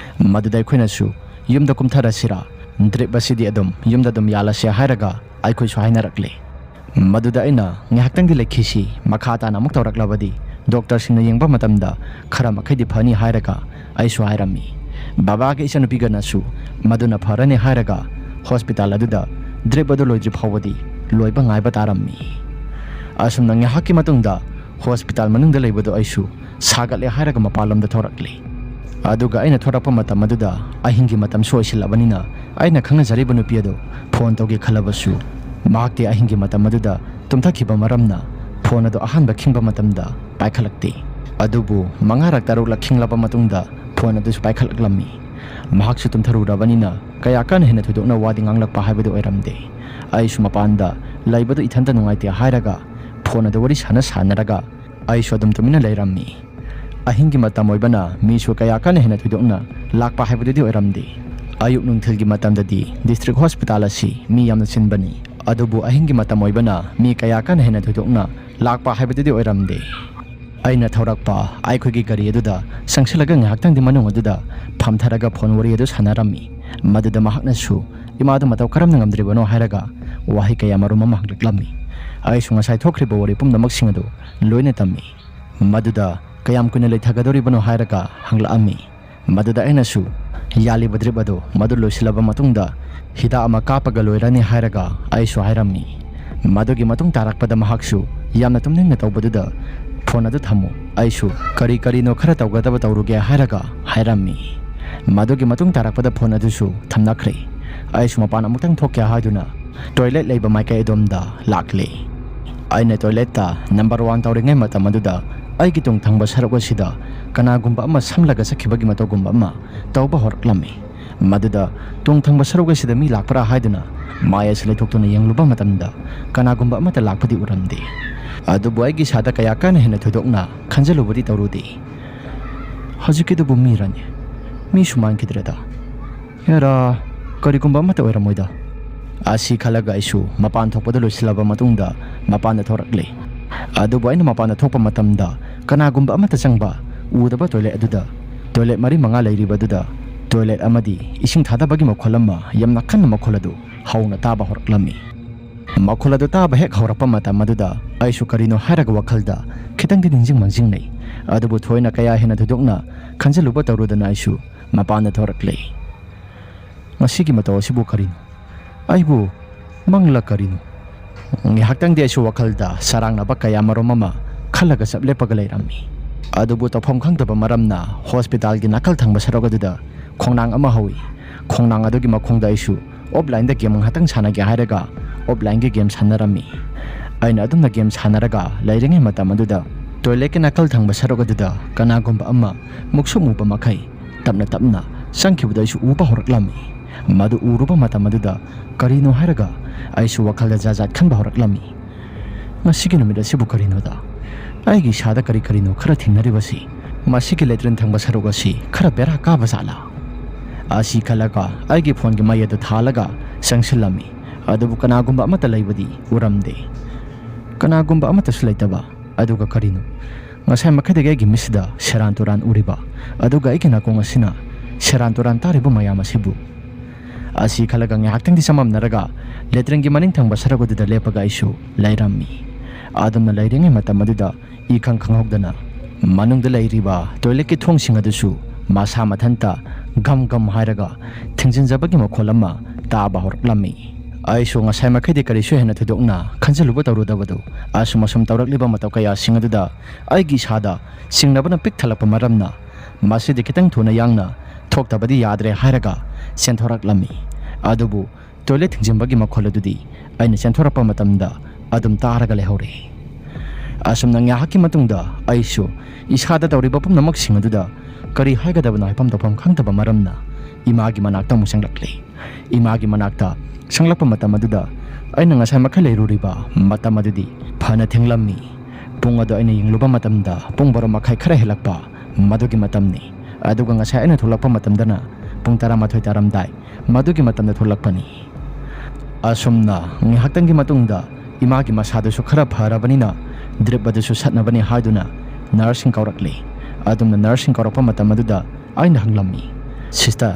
ꯃꯗꯨꯗ ꯑꯩꯈꯣꯏꯅꯁꯨ "ꯌꯨꯝꯗ ꯀꯨꯝꯊꯔꯁꯤꯔꯥ? "ꯗ꯭ꯔꯤꯞ ꯑꯁꯤꯗꯤ ꯑꯗꯨꯝ ꯌꯨꯝꯗ ꯑꯗꯨꯝ ꯌꯥꯜꯂꯁꯦ" ꯍꯥꯏꯔꯒ ꯑꯩꯈꯣꯏꯁꯨ ꯍꯥꯏꯅꯔꯛꯂꯦ꯫ ꯃꯗꯨꯗ ꯑꯩꯅ, "ꯉꯥꯏꯍꯥꯛꯇꯪꯗꯤ ꯂꯩꯈꯤꯁꯤ, ꯃꯈꯥ ꯇꯥꯅ ꯑꯃꯨꯛ ꯇꯧꯔꯛꯂꯕꯗꯤ ꯗꯣꯛꯇꯔꯁꯤꯡꯅ ꯌꯦꯡꯕ ꯃꯇꯝꯗ ꯈꯔ ꯃꯈꯩꯗꯤ ꯐꯅꯤ" ꯍꯥꯏꯔꯒ ꯑꯩꯁꯨ ꯍꯥꯏꯔꯝꯃꯤ꯫ ꯕꯕꯥꯒ ꯏꯆꯟꯅꯨꯄꯤꯒꯅꯁꯨ ꯃꯗꯨꯅ ꯐꯔꯅꯤ ꯍꯥꯏꯔꯒ ꯍꯣꯁꯄꯤꯇꯥꯜ ꯑꯗꯨꯗ ꯗ꯭ꯔꯤꯞ ꯑꯗꯨ ꯂꯣꯏꯗ꯭ꯔꯤ ꯐꯥꯎꯕꯗꯤ ꯂꯣꯏꯕ ꯉꯥꯏꯕ ꯇꯥꯔꯝꯃꯤ꯫ ꯑꯁꯨꯝꯅ ꯉꯥꯏꯍꯥꯛꯀꯤ ꯃꯇꯨꯡꯗ ꯍꯣꯁꯄꯤꯇꯥꯜ ꯃꯅꯨꯡꯗ ꯂꯩꯕꯗꯣ ꯑꯩꯁꯨ ꯁꯥꯒꯠꯂꯦ ꯍꯥꯏꯔꯒ ꯃꯄꯥꯟꯂꯣꯝꯗ ꯊꯣꯔꯛꯂꯤ꯫ ꯑꯗꯨꯒ ꯑꯩꯅ ꯊꯣꯔꯛꯄ ꯃꯇꯝ ꯑꯗꯨꯗ ꯑꯍꯤꯡꯒꯤ ꯃꯇꯝꯁꯨ ꯑꯣꯏꯁꯤꯜꯂꯕꯅꯤꯅ ꯑꯩꯅ ꯈꯪꯅꯖꯔꯤꯕ ꯅꯨꯄꯤ ꯑꯗꯨ ꯐꯣꯟ ꯇꯧꯒꯦ ꯈꯜꯂꯕꯁꯨ ꯃꯍꯥꯛꯇꯤ ꯑꯍꯤꯡꯒꯤ ꯃꯇꯝ ꯑꯗꯨꯗ ꯇꯨꯝꯊꯈꯤꯕ ꯃꯔꯝꯅ ꯐꯣꯟ ꯑꯗꯨ ꯑꯍꯥꯟꯕ ꯈꯤꯡꯕ ꯃꯇꯝꯗ ꯄꯥꯏꯈꯠꯂꯛꯇꯦ꯫ ꯑꯗꯨꯕꯨ ꯃꯉꯥꯔꯛ ꯇꯔꯨꯛꯂꯛ ꯈꯤꯡꯂꯕ ꯃꯇꯨꯡꯗ ꯐꯣꯟ ꯑꯗꯨꯁꯨ ꯄꯥꯏꯈꯠꯂꯛꯂꯝꯃꯤ꯫ ꯃꯍꯥꯛꯁꯨ ꯇꯨꯝꯊꯔꯨꯔꯕꯅꯤꯅ ꯀꯌꯥ ꯀꯟꯅ ꯍꯦꯟꯅ ꯊꯣꯏꯗꯣꯛꯅ ꯋꯥꯗꯤ ꯉꯥꯡꯂꯛꯄ ꯍꯥꯏꯕꯗꯨ ꯑꯣꯏꯔꯝꯗꯦ꯫ ꯑꯩꯁꯨ ꯃꯄꯥꯟꯗ ꯂꯩꯕꯗꯨ ꯏꯊꯟꯇ ꯅꯨꯡꯉꯥꯏꯇꯦ ꯍꯥꯏꯔꯒ ꯐꯣꯟ ꯑꯗꯨ ꯋꯥꯔꯤ ꯁꯥꯟꯅ ꯁꯥꯟꯅꯔꯒ ꯑꯩꯁꯨ ꯑꯗꯨꯝ ꯇꯨꯃꯤꯟꯅ ꯂꯩꯔꯝꯃꯤ꯫ ꯑꯍꯤꯡꯒꯤ ꯃꯇꯝ ꯑꯣꯏꯕꯅ ꯃꯤꯁꯨ ꯀꯌꯥ ꯀꯟꯅ ꯍꯦꯟꯅ ꯊꯣꯏꯗꯣꯛꯅ ꯂꯥꯛꯄ ꯍꯥꯏꯕꯗꯨꯗꯤ ꯑꯣꯏꯔꯝꯗꯦ꯫ ꯑꯌꯨꯛ ꯅꯨꯡꯊꯤꯜꯒꯤ ꯃꯇꯝꯗꯗꯤ ꯗꯤꯁꯇ꯭ꯔꯤꯛ ꯍꯣꯁꯄꯤꯇꯥꯜ ꯑꯁꯤ ꯃꯤ ꯌꯥꯝꯅ ꯆꯤꯟꯕꯅꯤ, ꯑꯗꯨꯕꯨ ꯑꯍꯤꯡꯒꯤ ꯃꯇꯝ ꯑꯣꯏꯕꯅ ꯃꯤ ꯀꯌꯥ ꯀꯟꯅ ꯍꯦꯟꯅ ꯊꯣꯏꯗꯣꯛꯅ ꯂꯥꯛꯄ ꯍꯥꯏꯕꯗꯨꯗꯤ ꯑꯣꯏꯔꯝꯗꯦ꯫ ꯑꯩꯅ ꯊꯧꯔꯛꯄ ꯑꯩꯈꯣꯏꯒꯤ ꯒꯥꯔꯤ ꯑꯗꯨꯗ ꯆꯪꯁꯤꯜꯂꯒ ꯉꯥꯏꯍꯥꯛꯇꯪꯗꯤ ꯃꯅꯨꯡ ꯑꯗꯨꯗ ꯐꯝꯊꯔꯒ ꯐꯣꯟ ꯋꯥꯔꯤ ꯑꯗꯨ ꯁꯥꯟꯅꯔꯝꯃꯤ꯫ ꯃꯗꯨꯗ ꯃꯍꯥꯛꯅꯁꯨ ꯏꯃꯥꯗꯨ ꯃꯇꯧ ꯀꯔꯝꯅ ꯉꯝꯗ꯭ꯔꯤꯕꯅꯣ ꯍꯥꯏꯔꯒ ꯋꯥꯍꯩ ꯀꯌꯥ ꯃꯔꯨꯝ ꯑꯃ ꯍꯪꯂꯛꯂꯝꯃꯤ꯫ ꯑꯩꯁꯨ ꯉꯁꯥꯏ ꯊꯣꯛꯈ꯭ꯔꯤꯕ ꯋꯥꯔꯤ ꯄꯨꯝꯅꯃꯛꯁꯤꯡ ꯑꯗꯨ ꯂꯣꯏꯅ ꯇꯝꯃꯤ꯫ ꯃꯗꯨꯗ ꯀꯌꯥꯝ ꯀꯨꯏꯅ ꯂꯩꯊꯒꯗꯧꯔꯤꯕꯅꯣ ꯍꯥꯏꯔꯒ ꯍꯪꯂꯛꯑꯝꯃꯤ꯫ ꯃꯗꯨꯗ ꯑꯩꯅꯁꯨ ꯌꯥꯜꯂꯤꯕ ꯗ꯭ꯔꯤꯞ ꯑꯗꯨ ꯃꯗꯨ ꯂꯣꯏꯁꯤꯜꯂꯕ ꯃꯇꯨꯡꯗ ꯍꯤꯗꯥꯛ ꯑꯃ ꯀꯥꯞꯄꯒ ꯂꯣꯏꯔꯅꯤ ꯍꯥꯏꯔꯒ ꯑꯩꯁꯨ ꯍꯥꯏꯔꯝꯃꯤ꯫ ꯃꯗꯨꯒꯤ ꯃꯇꯨꯡ ꯇꯥꯔꯛꯄꯗ ꯃꯍꯥꯛꯁꯨ ꯌꯥꯝꯅ ꯇꯨꯝꯅꯤꯡꯅ ꯇꯧꯕꯗꯨꯗ ꯐꯣꯟ ꯑꯗꯨ ꯊꯝꯃꯨ, ꯑꯩꯁꯨ ꯀꯔꯤ ꯀꯔꯤꯅꯣ ꯈꯔ ꯇꯧꯒꯗꯕ ꯇꯧꯔꯨꯒꯦ ꯍꯥꯏꯔꯒ ꯍꯥꯏꯔꯝꯃꯤ꯫ ꯃꯗꯨꯒꯤ ꯃꯇꯨꯡ ꯇꯥꯔꯛꯄꯗ ꯐꯣꯟ ꯑꯗꯨꯁꯨ ꯊꯝꯅꯈ꯭ꯔꯦ꯫ ꯑꯩꯁꯨ ꯃꯄꯥꯟ ꯑꯃꯨꯛꯇꯪ ꯊꯣꯛꯀꯦ ꯍꯥꯏꯗꯨꯅ ꯇꯣꯏꯂꯦꯠ ꯂꯩꯕ ꯃꯥꯏꯀꯩ ꯑꯗꯣꯝꯗ ꯂꯥꯛꯂꯦ꯫ ꯑꯩꯅ ꯇꯣꯏꯂꯦꯠꯇ ꯅꯝꯕꯔ ꯋꯥꯟ ꯇꯧꯔꯤꯉꯩ ꯃꯇꯝ ꯑꯗꯨꯗ ꯑꯩꯒꯤ ꯇꯨꯡ ꯊꯪꯕ ꯁꯔꯨꯛ ꯑꯁꯤꯗ ꯀꯅꯥꯒꯨꯝꯕ ꯑꯃ ꯁꯝꯂꯒ ꯆꯠꯈꯤꯕꯒꯤ ꯃꯇꯧꯒꯨꯝꯕ ꯑꯃ ꯇꯧꯕ ꯍꯧꯔꯛꯂꯝꯃꯤ꯫ ꯃꯗꯨꯗ ꯇꯨꯡ ꯊꯪꯕ ꯁꯔꯨꯛ ꯑꯁꯤꯗ ꯃꯤ ꯂꯥꯛꯄ꯭ꯔꯥ ꯍꯥꯏꯗꯨꯅ ꯃꯥꯏ ꯑꯁꯤ ꯂꯩꯊꯣꯛꯇꯨꯅ ꯌꯦꯡꯂꯨꯕ ꯃꯇꯝꯗ ꯀꯅꯥꯒꯨꯝꯕ ꯑꯃꯠꯇ ꯂꯥꯛꯄꯗꯤ ꯎꯔꯝꯗꯦ꯫ ꯑꯗꯨꯕꯨ ꯑꯩꯒꯤ ꯏꯁꯥꯗ ꯀꯌꯥ ꯀꯟꯅ ꯍꯦꯟꯅ ꯊꯣꯏꯗꯣꯛꯅ ꯈꯟꯖꯤꯜꯂꯨꯕꯗꯤ ꯇꯧꯔꯨꯗꯦ꯫ "ꯍꯧꯖꯤꯛꯀꯤꯗꯨꯕꯨ ꯃꯤꯔꯅꯦ? ꯃꯤꯁꯨ ꯃꯥꯟꯈꯤꯗ꯭ꯔꯦꯗ꯫ ꯍꯦꯔꯥ, ꯀꯔꯤꯒꯨꯝꯕ ꯑꯃꯠꯇ ꯑꯣꯏꯔꯝꯃꯣꯏꯗ" ꯑꯁꯤ ꯈꯜꯂꯒ ꯑꯩꯁꯨ ꯃꯄꯥꯟ ꯊꯣꯛꯄꯗ ꯂꯣꯏꯁꯤꯜꯂꯕ ꯃꯇꯨꯡꯗ ꯃꯄꯥꯟꯗ ꯊꯣꯔꯛꯂꯦ꯫ ꯑꯗꯨꯕꯨ ꯑꯩꯅ ꯃꯄꯥꯟꯗ ꯊꯣꯛꯄ ꯃꯇꯝꯗ ꯀꯅꯥꯒꯨꯝꯕ ꯑꯃꯠꯇ ꯆꯪꯕ ꯎꯗꯕ ꯇꯣꯏꯂꯦꯠ ꯑꯗꯨꯗ ꯇꯣꯏꯂꯦꯠ ꯃꯔꯤ ꯃꯉꯥ ꯂꯩꯔꯤꯕ ꯑꯗꯨꯗ ꯇꯣꯏꯂꯦꯠ ꯑꯃꯗꯤ ꯏꯁꯤꯡ ꯊꯥꯗꯕꯒꯤ ꯃꯈꯣꯜ ꯑꯃ ꯌꯥꯝꯅ ꯀꯟꯅ ꯃꯈꯣꯜ ꯑꯗꯨ ꯍꯧꯅ ꯇꯥꯕ ꯍꯧꯔꯛꯂꯝꯃꯤ꯫ ꯃꯈꯣꯜ ꯑꯗꯨ ꯇꯥꯕ ꯍꯦꯛ ꯍꯧꯔꯛꯄ ꯃꯇꯝ ꯑꯗꯨꯗ ꯑꯩꯁꯨ ꯀꯔꯤꯅꯣ ꯍꯥꯏꯔꯒ ꯋꯥꯈꯜꯗ ꯈꯤꯇꯪꯗꯤ ꯅꯤꯡꯁꯤꯡ ꯃꯥꯡꯖꯤꯡꯅꯩ꯫ ꯑꯗꯨꯕꯨ ꯊꯣꯏꯅ ꯀꯌꯥ ꯍꯦꯟꯅ ꯊꯣꯏꯗꯣꯛꯅ ꯈꯟꯖꯤꯜꯂꯨꯕ ꯇꯧꯔꯨꯗꯅ ꯑꯩꯁꯨ ꯃꯄꯥꯟꯗ ꯊꯣꯔꯛꯂꯦ꯫ ꯃꯁꯤꯒꯤ ꯃꯇꯧ ꯑꯁꯤꯕꯨ ꯀꯔꯤꯅꯣ? ꯑꯩꯕꯨ ꯃꯪꯂ ꯀꯔꯤꯅꯣ? ꯉꯥꯏꯍꯥꯛꯇꯪꯗꯤ ꯑꯩꯁꯨ ꯋꯥꯈꯜꯗ ꯆꯔꯥꯡꯅꯕ ꯀꯌꯥ ꯃꯔꯨꯝ ꯑꯃ ꯈꯜꯂꯒ ꯆꯞ ꯂꯦꯞꯄꯒ ꯂꯩꯔꯝꯃꯤ꯫ ꯑꯗꯨꯕꯨ ꯇꯧꯐꯝ ꯈꯪꯗꯕ ꯃꯔꯝꯅ ꯍꯣꯁꯄꯤꯇꯥꯜꯒꯤ ꯅꯥꯀꯜ ꯊꯪꯕ ꯁꯔꯨꯛ ꯑꯗꯨꯗ ꯈꯣꯡꯅꯥꯡ ꯑꯃ ꯍꯧꯏ꯫ ꯈꯣꯡꯅꯥꯡ ꯑꯗꯨꯒꯤ ꯃꯈꯣꯡꯗ ꯑꯩꯁꯨ ꯑꯣꯞꯂꯥꯏꯟꯗ ꯒꯦꯝ ꯉꯥꯏꯍꯥꯛꯇꯪ ꯁꯥꯟꯅꯒꯦ ꯍꯥꯏꯔꯒ ꯑꯣꯞꯂꯥꯏꯟꯒꯤ ꯒꯦꯝ ꯁꯥꯟꯅꯔꯝꯃꯤ꯫ ꯑꯩꯅ ꯑꯗꯨꯝꯅ ꯒꯦꯝ ꯁꯥꯟꯅꯔꯒ ꯂꯩꯔꯤꯉꯩ ꯃꯇꯝ ꯑꯗꯨꯗ ꯇꯣꯏꯂꯦꯠꯀꯤ ꯅꯥꯀꯜ ꯊꯪꯕ ꯁꯔꯨꯛ ꯑꯗꯨꯗ ꯀꯅꯥꯒꯨꯝꯕ ꯑꯃ ꯃꯨꯛꯁꯨꯛ ꯃꯨꯕ ꯃꯈꯩ ꯇꯞꯅ ꯇꯞꯅ ꯆꯪꯈꯤꯕꯗꯨ ꯑꯩꯁꯨ ꯎꯕ ꯍꯧꯔꯛꯂꯝꯃꯤ꯫ ꯃꯗꯨ ꯎꯔꯨꯕ ꯃꯇꯝ ꯑꯗꯨꯗ ꯀꯔꯤꯅꯣ ꯍꯥꯏꯔꯒ ꯑꯩꯁꯨ ꯋꯥꯈꯜꯗ ꯖꯥꯠ ꯖꯥꯠ ꯈꯟꯕ ꯍꯧꯔꯛꯂꯝꯃꯤ꯫ ꯉꯁꯤꯒꯤ ꯅꯨꯃꯤꯠ ꯑꯁꯤꯕꯨ ꯀꯔꯤꯅꯣꯗ? ꯑꯩꯒꯤ ꯏꯁꯥꯗ ꯀꯔꯤ ꯀꯔꯤꯅꯣ ꯈꯔ ꯊꯦꯡꯅꯔꯤꯕꯁꯤ, ꯃꯁꯤꯒꯤ ꯂꯦꯇ꯭ꯔꯤꯟ ꯊꯪꯕ ꯁꯔꯨꯛ ꯑꯁꯤ ꯈꯔ ꯕꯦꯔꯥ ꯀꯥꯕ ꯖꯥꯠꯂꯥ? ꯑꯁꯤ ꯈꯜꯂꯒ ꯑꯩꯒꯤ ꯐꯣꯟꯒꯤ ꯃꯩ ꯑꯗꯨ ꯊꯥꯜꯂꯒ ꯆꯪꯁꯤꯜꯂꯝꯃꯤ꯫ ꯑꯗꯨꯕꯨ ꯀꯅꯥꯒꯨꯝꯕ ꯑꯃꯠꯇ ꯂꯩꯕꯗꯤ ꯎꯔꯝꯗꯦ꯫ ꯀꯅꯥꯒꯨꯝꯕ ꯑꯃꯠꯇꯁꯨ ꯂꯩꯇꯕ꯫ ꯑꯗꯨꯒ ꯀꯔꯤꯅꯣ? ꯉꯁꯥꯏ ꯃꯈꯩꯗꯒꯤ ꯑꯩꯒꯤ ꯃꯤꯠꯁꯤꯗ ꯁꯦꯔꯥꯟ ꯇꯨꯔꯥꯟ ꯎꯔꯤꯕ, ꯑꯗꯨꯒ ꯑꯩꯒꯤ ꯅꯥꯀꯣꯡ ꯑꯁꯤꯅ ꯁꯦꯔꯥꯟ ꯇꯨꯔꯥꯟ ꯇꯥꯔꯤꯕ ꯃꯌꯥꯝ ꯑꯁꯤꯕꯨ? ꯑꯁꯤ ꯈꯜꯂꯒ ꯉꯥꯏꯍꯥꯛꯇꯪꯗꯤ ꯆꯃꯝꯅꯔꯒ ꯂꯦꯇ꯭ꯔꯤꯟꯒꯤ ꯃꯅꯤꯡ ꯊꯪꯕ ꯁꯔꯨꯛ ꯑꯗꯨꯗ ꯂꯦꯞꯄꯒ ꯑꯩꯁꯨ ꯂꯩꯔꯝꯃꯤ꯫ ꯑꯗꯨꯝꯅ ꯂꯩꯔꯤꯉꯩ ꯃꯇꯝ ꯑꯗꯨꯗ ꯏꯈꯪ ꯈꯪꯍꯧꯗꯅ ꯃꯅꯨꯡꯗ ꯂꯩꯔꯤꯕ ꯇꯣꯏꯂꯦꯠꯀꯤ ꯊꯣꯡꯁꯤꯡ ꯑꯗꯨꯁꯨ ꯃꯁꯥ ꯃꯊꯟꯇ ꯒꯝ ꯒꯝ ꯍꯥꯏꯔꯒ ꯊꯤꯡꯖꯤꯟꯖꯕꯒꯤ ꯃꯈꯣꯜ ꯑꯃ ꯇꯥꯕ ꯍꯧꯔꯛꯂꯝꯃꯤ꯫ ꯑꯩꯁꯨ ꯉꯁꯥꯏ ꯃꯈꯩꯗꯤ ꯀꯔꯤꯁꯨ ꯍꯦꯟꯅ ꯊꯣꯏꯗꯣꯛꯅ ꯈꯟꯖꯤꯜꯂꯨꯕ ꯇꯧꯔꯨꯗꯕꯗꯨ, ꯑꯁꯨꯝ ꯑꯁꯨꯝ ꯇꯧꯔꯛꯂꯤꯕ ꯃꯇꯧ ꯀꯌꯥꯁꯤꯡ ꯑꯗꯨꯗ ꯑꯩꯒꯤ ꯏꯁꯥꯗ ꯆꯤꯡꯅꯕꯅ ꯄꯤꯛ ꯊꯜꯂꯛꯄ ꯃꯔꯝꯅ, ꯃꯁꯤꯗꯤ ꯈꯤꯇꯪ ꯊꯨꯅ ꯌꯥꯡꯅ ꯊꯣꯛꯇꯕꯗꯤ ꯌꯥꯗ꯭ꯔꯦ ꯍꯥꯏꯔꯒ ꯆꯦꯟꯊꯣꯔꯛꯂꯝꯃꯤ꯫ ꯑꯗꯨꯕꯨ ꯇꯣꯏꯂꯦꯠ ꯊꯤꯡꯖꯤꯟꯕꯒꯤ ꯃꯈꯣꯜ ꯑꯗꯨꯗꯤ ꯑꯩꯅ ꯆꯦꯟꯊꯣꯔꯛꯄ ꯃꯇꯝꯗ ꯑꯗꯨꯝ ꯇꯥꯔꯒ ꯂꯩꯍꯧꯔꯦ꯫ ꯑꯁꯨꯝꯅ ꯉꯥꯏꯍꯥꯛꯀꯤ ꯃꯇꯨꯡꯗ ꯑꯩꯁꯨ ꯏꯁꯥꯗ ꯇꯧꯔꯤꯕ ꯄꯨꯝꯅꯃꯛꯁꯤꯡ ꯑꯗꯨꯗ ꯀꯔꯤ ꯍꯥꯏꯒꯗꯕꯅꯣ ꯍꯥꯏꯐꯝ ꯇꯧꯐꯝ ꯈꯪꯗꯕ ꯃꯔꯝꯅ ꯏꯃꯥꯒꯤ ꯃꯅꯥꯛꯇ ꯑꯃꯨꯛ ꯆꯪꯂꯛꯂꯦ꯫ ꯏꯃꯥꯒꯤ ꯃꯅꯥꯛꯇ ꯆꯪꯂꯛꯄ ꯃꯇꯝ ꯑꯗꯨꯗ ꯑꯩꯅ ꯉꯁꯥꯏ ꯃꯈꯩ ꯂꯩꯔꯨꯔꯤꯕ ꯃꯇꯝ ꯑꯗꯨꯗꯤ ꯐꯅ ꯊꯦꯡꯂꯝꯃꯤ꯫ ꯄꯨꯡ ꯑꯗꯨ ꯑꯩꯅ ꯌꯦꯡꯂꯨꯕ ꯃꯇꯝꯗ ꯄꯨꯡ ꯕꯥꯔꯣ ꯃꯈꯥꯏ ꯈꯔ ꯍꯦꯜꯂꯛꯄ ꯃꯗꯨꯒꯤ ꯃꯇꯝꯅꯤ꯫ ꯑꯗꯨꯒ ꯉꯁꯥꯏ ꯑꯩꯅ ꯊꯣꯛꯂꯛꯄ ꯃꯇꯝꯗꯅ ꯄꯨꯡ ꯇꯔꯥꯃꯥꯊꯣꯏ ꯇꯥꯔꯝꯗꯥꯏ ꯃꯗꯨꯒꯤ ꯃꯇꯝꯗ ꯊꯣꯛꯂꯛꯄꯅꯤ꯫ ꯑꯁꯨꯝꯅ ꯉꯥꯏꯍꯥꯛꯇꯪꯒꯤ ꯃꯇꯨꯡꯗ ꯏꯃꯥꯒꯤ ꯃꯁꯥꯗꯨꯁꯨ ꯈꯔ ꯐꯔꯕꯅꯤꯅ ꯗ꯭ꯔꯤꯞ ꯑꯗꯨꯁꯨ ꯁꯠꯅꯕꯅꯤ ꯍꯥꯏꯗꯨꯅ ꯅꯔꯁꯁꯤꯡ ꯀꯧꯔꯛꯂꯤ꯫ ꯑꯗꯨꯝꯅ ꯅꯔꯁꯁꯤꯡ ꯀꯧꯔꯛꯄ ꯃꯇꯝ ꯑꯗꯨꯗ ꯑꯩꯅ ꯍꯪꯂꯝꯃꯤ, "Sister,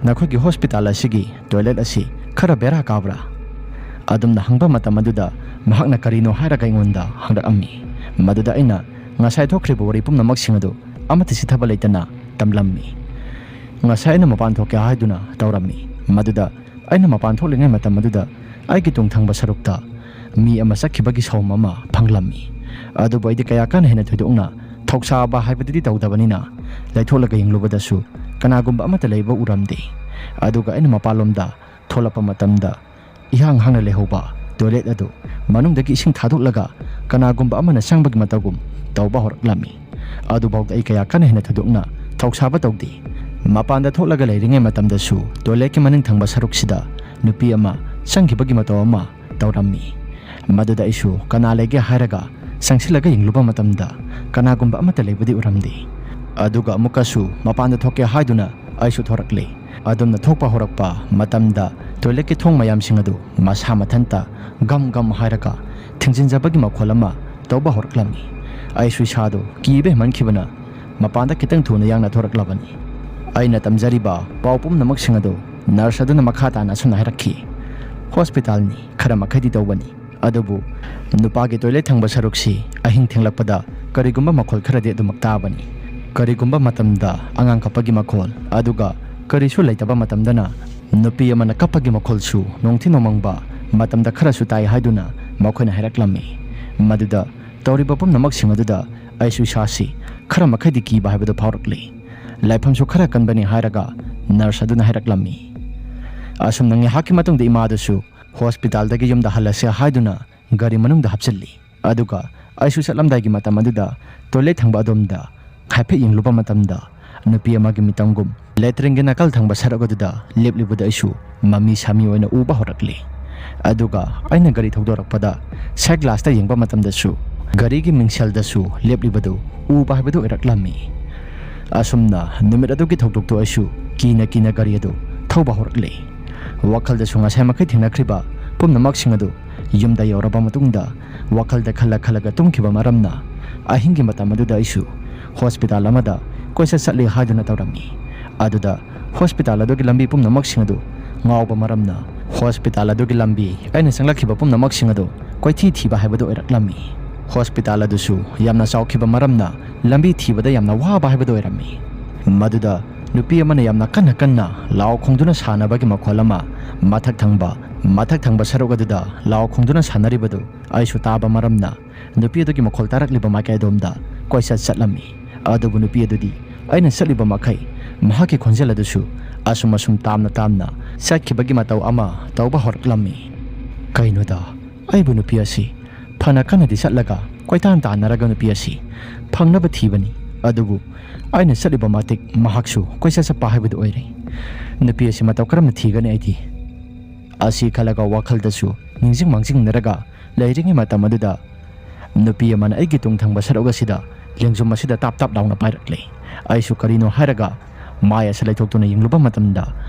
ꯅꯈꯣꯏꯒꯤ ꯍꯣꯁꯄꯤꯇꯥꯜ ꯑꯁꯤꯒꯤ ꯇꯣꯏꯂꯦꯠ ꯑꯁꯤ ꯈꯔ ꯕꯦꯔꯥ ꯀꯥꯕ꯭ꯔꯥ?" ꯑꯗꯨꯝꯅ ꯍꯪꯕ ꯃꯇꯝ ꯑꯗꯨꯗ ꯃꯍꯥꯛꯅ ꯀꯔꯤꯅꯣ ꯍꯥꯏꯔꯒ ꯑꯩꯉꯣꯟꯗ ꯍꯪꯂꯛꯂꯝꯃꯤ꯫ ꯃꯗꯨꯗ ꯑꯩꯅ ꯉꯁꯥꯏ ꯊꯣꯛꯈ꯭ꯔꯤꯕ ꯋꯥꯔꯤ ꯄꯨꯝꯅꯃꯛꯁꯤꯡ ꯑꯗꯨ ꯑꯃꯠꯇ ꯆꯤꯊꯕ ꯂꯩꯇꯅ ꯇꯝꯂꯝꯃꯤ꯫ ꯉꯁꯥꯏ ꯑꯩꯅ ꯃꯄꯥꯟ ꯊꯣꯛꯀꯦ ꯍꯥꯏꯗꯨꯅ ꯇꯧꯔꯝꯃꯤ꯫ ꯃꯗꯨꯗ ꯑꯩꯅ ꯃꯄꯥꯟ ꯊꯣꯛꯂꯤꯉꯩ ꯃꯇꯝ ꯑꯗꯨꯗ ꯑꯩꯒꯤ ꯇꯨꯡ ꯊꯪꯕ ꯁꯔꯨꯛꯇ ꯃꯤ ꯑꯃ ꯆꯠꯈꯤꯕꯒꯤ ꯁꯥꯎꯝ ꯑꯃ ꯐꯪꯂꯝꯃꯤ꯫ ꯑꯗꯨꯕꯨ ꯑꯩꯗꯤ ꯀꯌꯥ ꯀꯟꯅ ꯍꯦꯟꯅ ꯊꯣꯏꯗꯣꯛꯅ ꯊꯧꯁꯥꯕ ꯍꯥꯏꯕꯗꯨꯗꯤ ꯇꯧꯗꯕꯅꯤꯅ, ꯂꯩꯊꯣꯛꯂꯒ ꯌꯦꯡꯂꯨꯕꯗꯁꯨ ꯀꯅꯥꯒꯨꯝꯕ ꯑꯃꯠꯇ ꯂꯩꯕ ꯎꯔꯝꯗꯦ꯫ ꯑꯗꯨꯒ ꯑꯩꯅ ꯃꯄꯥꯟꯂꯣꯝꯗ ꯊꯣꯛꯂꯛꯄ ꯃꯇꯝꯗ, ꯏꯍꯥꯡ ꯍꯥꯡꯅ ꯂꯩꯍꯧꯕ ꯇꯣꯏꯂꯦꯠ ꯑꯗꯨ ꯃꯅꯨꯡꯗꯒꯤ ꯏꯁꯤꯡ ꯊꯥꯗꯣꯛꯂꯒ ꯀꯅꯥꯒꯨꯝꯕ ꯑꯃꯅ ꯆꯪꯕꯒꯤ ꯃꯇꯧꯒꯨꯝ ꯇꯧꯕ ꯍꯧꯔꯛꯂꯝꯃꯤ꯫ ꯑꯗꯨꯐꯥꯎꯗ ꯑꯩ ꯀꯌꯥ ꯀꯟꯅ ꯍꯦꯟꯅ ꯊꯣꯏꯗꯣꯛꯅ ꯊꯧꯁꯥꯕ ꯇꯧꯗꯦ꯫ ꯃꯄꯥꯟꯗ ꯊꯣꯛꯂꯒ ꯂꯩꯔꯤꯉꯩ ꯃꯇꯝꯗꯁꯨ ꯇꯣꯏꯂꯦꯠꯀꯤ ꯃꯅꯤꯡ ꯊꯪꯕ ꯁꯔꯨꯛꯁꯤꯗ ꯅꯨꯄꯤ ꯑꯃ ꯆꯪꯈꯤꯕꯒꯤ ꯃꯇꯧ ꯑꯃ ꯇꯧꯔꯝꯃꯤ꯫ ꯃꯗꯨꯗ ꯑꯩꯁꯨ ꯀꯅꯥ ꯂꯩꯒꯦ ꯍꯥꯏꯔꯒ ꯆꯪꯁꯤꯜꯂꯒ ꯌꯦꯡꯂꯨꯕ ꯃꯇꯝꯗ, ꯀꯅꯥꯒꯨꯝꯕ ꯑꯃꯠꯇ ꯂꯩꯕꯗꯤ ꯎꯔꯝꯗꯦ꯫ ꯑꯗꯨꯒ ꯑꯃꯨꯛꯀꯁꯨ ꯃꯄꯥꯟꯗ ꯊꯣꯛꯀꯦ ꯍꯥꯏꯗꯨꯅ ꯑꯩꯁꯨ ꯊꯣꯔꯛꯂꯦ꯫ ꯑꯗꯨꯝꯅ ꯊꯣꯛꯄ ꯍꯧꯔꯛꯄ ꯃꯇꯝꯗ, ꯇꯣꯏꯂꯦꯠꯀꯤ ꯊꯣꯡ ꯃꯌꯥꯝꯁꯤꯡ ꯑꯗꯨ ꯃꯁꯥ ꯃꯊꯟꯇ ꯒꯝ ꯒꯝ ꯍꯥꯏꯔꯒ ꯊꯤꯡꯖꯤꯟꯖꯕꯒꯤ ꯃꯈꯣꯜ ꯑꯃ ꯇꯧꯕ ꯍꯧꯔꯛꯂꯝꯃꯤ꯫ ꯑꯩꯁꯨ ꯏꯁꯥꯗꯨ ꯀꯤꯕ ꯍꯦꯟꯃꯟꯈꯤꯕꯅ ꯃꯄꯥꯟꯗ ꯈꯤꯇꯪ ꯊꯨꯅ ꯌꯥꯡꯅ ꯊꯣꯔꯛꯂꯕꯅꯤ꯫ ꯑꯩꯅ ꯇꯝꯖꯔꯤꯕ ꯄꯥꯎ ꯄꯨꯝꯅꯃꯛꯁꯤꯡ ꯑꯗꯨ ꯅꯔꯁ ꯑꯗꯨꯅ ꯃꯈꯥ ꯇꯥꯅ ꯑꯁꯨꯝꯅ ꯍꯥꯏꯔꯛꯈꯤ: "ꯍꯣꯁꯄꯤꯇꯥꯜꯅꯤ, ꯈꯔ ꯃꯈꯩꯗꯤ ꯇꯧꯕꯅꯤ, ꯑꯗꯨꯕꯨ ꯅꯨꯄꯥꯒꯤ ꯇꯣꯏꯂꯦꯠ ꯊꯪꯕ ꯁꯔꯨꯛꯁꯤ ꯑꯍꯤꯡ ꯊꯦꯡꯂꯛꯄꯗ ꯀꯔꯤꯒꯨꯝꯕ ꯃꯈꯣꯜ ꯈꯔꯗꯤ ꯑꯗꯨꯃꯛ ꯇꯥꯕꯅꯤ꯫ ꯀꯔꯤꯒꯨꯝꯕ ꯃꯇꯝꯗ ꯑꯉꯥꯡ ꯀꯞꯄꯒꯤ ꯃꯈꯣꯜ, ꯑꯗꯨꯒ ꯀꯔꯤꯁꯨ ꯂꯩꯇꯕ ꯃꯇꯝꯗꯅ ꯅꯨꯄꯤ ꯑꯃꯅ ꯀꯞꯄꯒꯤ ꯃꯈꯣꯜꯁꯨ ꯅꯣꯡꯊꯤ ꯅꯣꯡꯃꯪꯕ ꯃꯇꯝꯗ ꯈꯔꯁꯨ ꯇꯥꯏ" ꯍꯥꯏꯗꯨꯅ ꯃꯈꯣꯏꯅ ꯍꯥꯏꯔꯛꯂꯝꯃꯤ꯫ ꯃꯗꯨꯗ ꯇꯧꯔꯤꯕ ꯄꯨꯝꯅꯃꯛꯁꯤꯡ ꯑꯗꯨꯗ ꯑꯩꯁꯨ ꯏꯁꯥꯁꯤ ꯈꯔ ꯃꯈꯩꯗꯤ ꯀꯤꯕ ꯍꯥꯏꯕꯗꯨ ꯐꯥꯎꯔꯛꯂꯤ꯫ "ꯂꯥꯏꯐꯝꯁꯨ ꯈꯔ ꯀꯟꯕꯅꯤ" ꯍꯥꯏꯔꯒ ꯅꯔꯁ ꯑꯗꯨꯅ ꯍꯥꯏꯔꯛꯂꯝꯃꯤ꯫ ꯑꯁꯨꯝꯅ ꯉꯥꯏꯍꯥꯛꯀꯤ ꯃꯇꯨꯡꯗ ꯏꯃꯥꯗꯨꯁꯨ ꯍꯣꯁꯄꯤꯇꯥꯜꯗꯒꯤ ꯌꯨꯝꯗ ꯍꯜꯂꯁꯦ ꯍꯥꯏꯗꯨꯅ ꯒꯥꯔꯤ ꯃꯅꯨꯡꯗ ꯍꯥꯞꯆꯤꯜꯂꯤ꯫ ꯑꯗꯨꯒ ꯑꯩꯁꯨ ꯆꯠꯂꯝꯗꯥꯏꯒꯤ ꯃꯇꯝ ꯑꯗꯨꯗ ꯇꯣꯏꯂꯦꯠ ꯊꯪꯕ ꯑꯗꯣꯝꯗ ꯍꯥꯏꯐꯦꯠ ꯌꯦꯡꯂꯨꯕ ꯃꯇꯝꯗ, ꯅꯨꯄꯤ ꯑꯃꯒꯤ ꯃꯤꯇꯝꯒꯨꯝ ꯂꯦꯇ꯭ꯔꯤꯟꯒꯤ ꯅꯥꯀꯜ ꯊꯪꯕ ꯁꯔꯨꯛ ꯑꯗꯨꯗ ꯂꯦꯞꯂꯤꯕꯗꯨ ꯑꯩꯁꯨ ꯃꯃꯤ ꯁꯥꯃꯤ ꯑꯣꯏꯅ ꯎꯕ ꯍꯧꯔꯛꯂꯤ꯫ ꯑꯗꯨꯒ ꯑꯩꯅ ꯒꯥꯔꯤ ꯊꯧꯗꯣꯔꯛꯄꯗ ꯁꯥꯏꯠ ꯒ꯭ꯂꯥꯁꯇ ꯌꯦꯡꯕ ꯃꯇꯝꯗꯁꯨ ꯒꯥꯔꯤꯒꯤ ꯃꯤꯡꯁꯦꯜꯗꯁꯨ ꯂꯦꯞꯂꯤꯕꯗꯨ ꯎꯕ ꯍꯥꯏꯕꯗꯨ ꯑꯣꯏꯔꯛꯂꯝꯃꯤ꯫ ꯑꯁꯨꯝꯅ ꯅꯨꯃꯤꯠ ꯑꯗꯨꯒꯤ ꯊꯧꯗꯣꯛꯇꯨ ꯑꯩꯁꯨ ꯀꯤꯅ ꯀꯤꯅ ꯒꯥꯔꯤ ꯑꯗꯨ ꯊꯧꯕ ꯍꯧꯔꯛꯂꯤ꯫ ꯋꯥꯈꯜꯗꯁꯨ ꯉꯁꯥꯏ ꯃꯈꯩ ꯊꯦꯡꯅꯈ꯭ꯔꯤꯕ ꯄꯨꯝꯅꯃꯛꯁꯤꯡ ꯑꯗꯨ ꯌꯨꯝꯗ ꯌꯧꯔꯕ ꯃꯇꯨꯡꯗ ꯋꯥꯈꯜꯗ ꯈꯜꯂ ꯈꯜꯂꯒ ꯇꯨꯝꯈꯤꯕ ꯃꯔꯝꯅ, ꯑꯍꯤꯡꯒꯤ ꯃꯇꯝ ꯑꯗꯨꯗ ꯑꯩꯁꯨ ꯍꯣꯁꯄꯤꯇꯥꯜ ꯑꯃꯗ ꯀꯣꯏꯆꯠ ꯆꯠꯂꯤ ꯍꯥꯏꯗꯨꯅ ꯇꯧꯔꯝꯃꯤ꯫ ꯑꯗꯨꯗ ꯍꯣꯁꯄꯤꯇꯥꯜ ꯑꯗꯨꯒꯤ ꯂꯝꯕꯤ ꯄꯨꯝꯅꯃꯛꯁꯤꯡ ꯑꯗꯨ ꯉꯥꯎꯕ ꯃꯔꯝꯅ ꯍꯣꯁꯄꯤꯇꯥꯜ ꯑꯗꯨꯒꯤ ꯂꯝꯕꯤ ꯑꯩꯅ ꯆꯪꯂꯛꯈꯤꯕ ꯄꯨꯝꯅꯃꯛꯁꯤꯡ ꯑꯗꯨ ꯀꯣꯏꯊꯤ ꯊꯤꯕ ꯍꯥꯏꯕꯗꯨ ꯑꯣꯏꯔꯛꯂꯝꯃꯤ꯫ ꯍꯣꯁꯄꯤꯇꯥꯜ ꯑꯗꯨꯁꯨ ꯌꯥꯝꯅ ꯆꯥꯎꯈꯤꯕ ꯃꯔꯝꯅ ꯂꯝꯕꯤ ꯊꯤꯕꯗ ꯌꯥꯝꯅ ꯋꯥꯕ ꯍꯥꯏꯕꯗꯨ ꯑꯣꯏꯔꯝꯃꯤ꯫ ꯃꯗꯨꯗ ꯅꯨꯄꯤ ꯑꯃꯅ ꯌꯥꯝꯅ ꯀꯟꯅ ꯀꯟꯅ ꯂꯥꯎ ꯈꯣꯡꯗꯨꯅ ꯁꯥꯟꯅꯕꯒꯤ ꯃꯈꯣꯜ ꯑꯃ ꯃꯊꯛ ꯊꯪꯕ, ꯃꯊꯛ ꯊꯪꯕ ꯁꯔꯨꯛ ꯑꯗꯨꯗ ꯂꯥꯎ ꯈꯣꯡꯗꯨꯅ ꯁꯥꯟꯅꯔꯤꯕꯗꯨ ꯑꯩꯁꯨ ꯇꯥꯕ ꯃꯔꯝꯅ ꯅꯨꯄꯤ ꯑꯗꯨꯒꯤ ꯃꯈꯣꯜ ꯇꯥꯔꯛꯂꯤꯕ ꯃꯥꯏꯀꯩ ꯑꯗꯣꯝꯗ ꯀꯣꯏꯆꯠ ꯆꯠꯂꯝꯃꯤ꯫ ꯑꯗꯨꯕꯨ ꯅꯨꯄꯤ ꯑꯗꯨꯗꯤ ꯑꯩꯅ ꯆꯠꯂꯤꯕ ꯃꯈꯩ ꯃꯍꯥꯛꯀꯤ ꯈꯣꯟꯖꯦꯜ ꯑꯗꯨꯁꯨ ꯑꯁꯨꯝ ꯑꯁꯨꯝ ꯇꯥꯝꯅ ꯇꯥꯝꯅ ꯆꯠꯈꯤꯕꯒꯤ ꯃꯇꯧ ꯑꯃ ꯇꯧꯕ ꯍꯧꯔꯛꯂꯝꯃꯤ꯫ ꯀꯩꯅꯣꯗ, ꯑꯩꯕꯨ ꯅꯨꯄꯤ ꯑꯁꯤ ꯐꯅ ꯀꯟꯅꯗꯤ ꯆꯠꯂꯒ ꯀꯣꯏꯇꯥꯟ ꯇꯥꯟꯅꯔꯒ ꯅꯨꯄꯤ ꯑꯁꯤ ꯐꯪꯅꯕ ꯊꯤꯕꯅꯤ, ꯑꯗꯨꯕꯨ ꯑꯩꯅ ꯆꯠꯂꯤꯕ ꯃꯇꯤꯛ ꯃꯍꯥꯛꯁꯨ ꯀꯣꯏꯆꯠ ꯆꯠꯄ ꯍꯥꯏꯕꯗꯨ ꯑꯣꯏꯔꯦ꯫ ꯅꯨꯄꯤ ꯑꯁꯤ ꯃꯇꯧ ꯀꯔꯝꯅ ꯊꯤꯒꯅꯤ ꯑꯩꯗꯤ? ꯑꯁꯤ ꯈꯜꯂꯒ ꯋꯥꯈꯜꯗꯁꯨ ꯅꯤꯡꯁꯤꯡ ꯃꯥꯡꯖꯤꯡꯅꯔꯒ ꯂꯩꯔꯤꯉꯩ ꯃꯇꯝ ꯑꯗꯨꯗ ꯅꯨꯄꯤ ꯑꯃꯅ ꯑꯩꯒꯤ ꯇꯨꯡ ꯊꯪꯕ ꯁꯔꯨꯛ ꯑꯁꯤꯗ ꯂꯦꯡꯖꯨꯝ ꯑꯁꯤꯗ ꯇꯥꯞ ꯇꯥꯞ ꯂꯥꯎꯅ ꯄꯥꯏꯔꯛꯂꯦ꯫ ꯑꯩꯁꯨ ꯀꯔꯤꯅꯣ ꯍꯥꯏꯔꯒ ꯃꯥꯏ ꯑꯁꯤ ꯂꯩꯊꯣꯛꯇꯨꯅ ꯌꯦꯡꯂꯨꯕ ꯃꯇꯝꯗ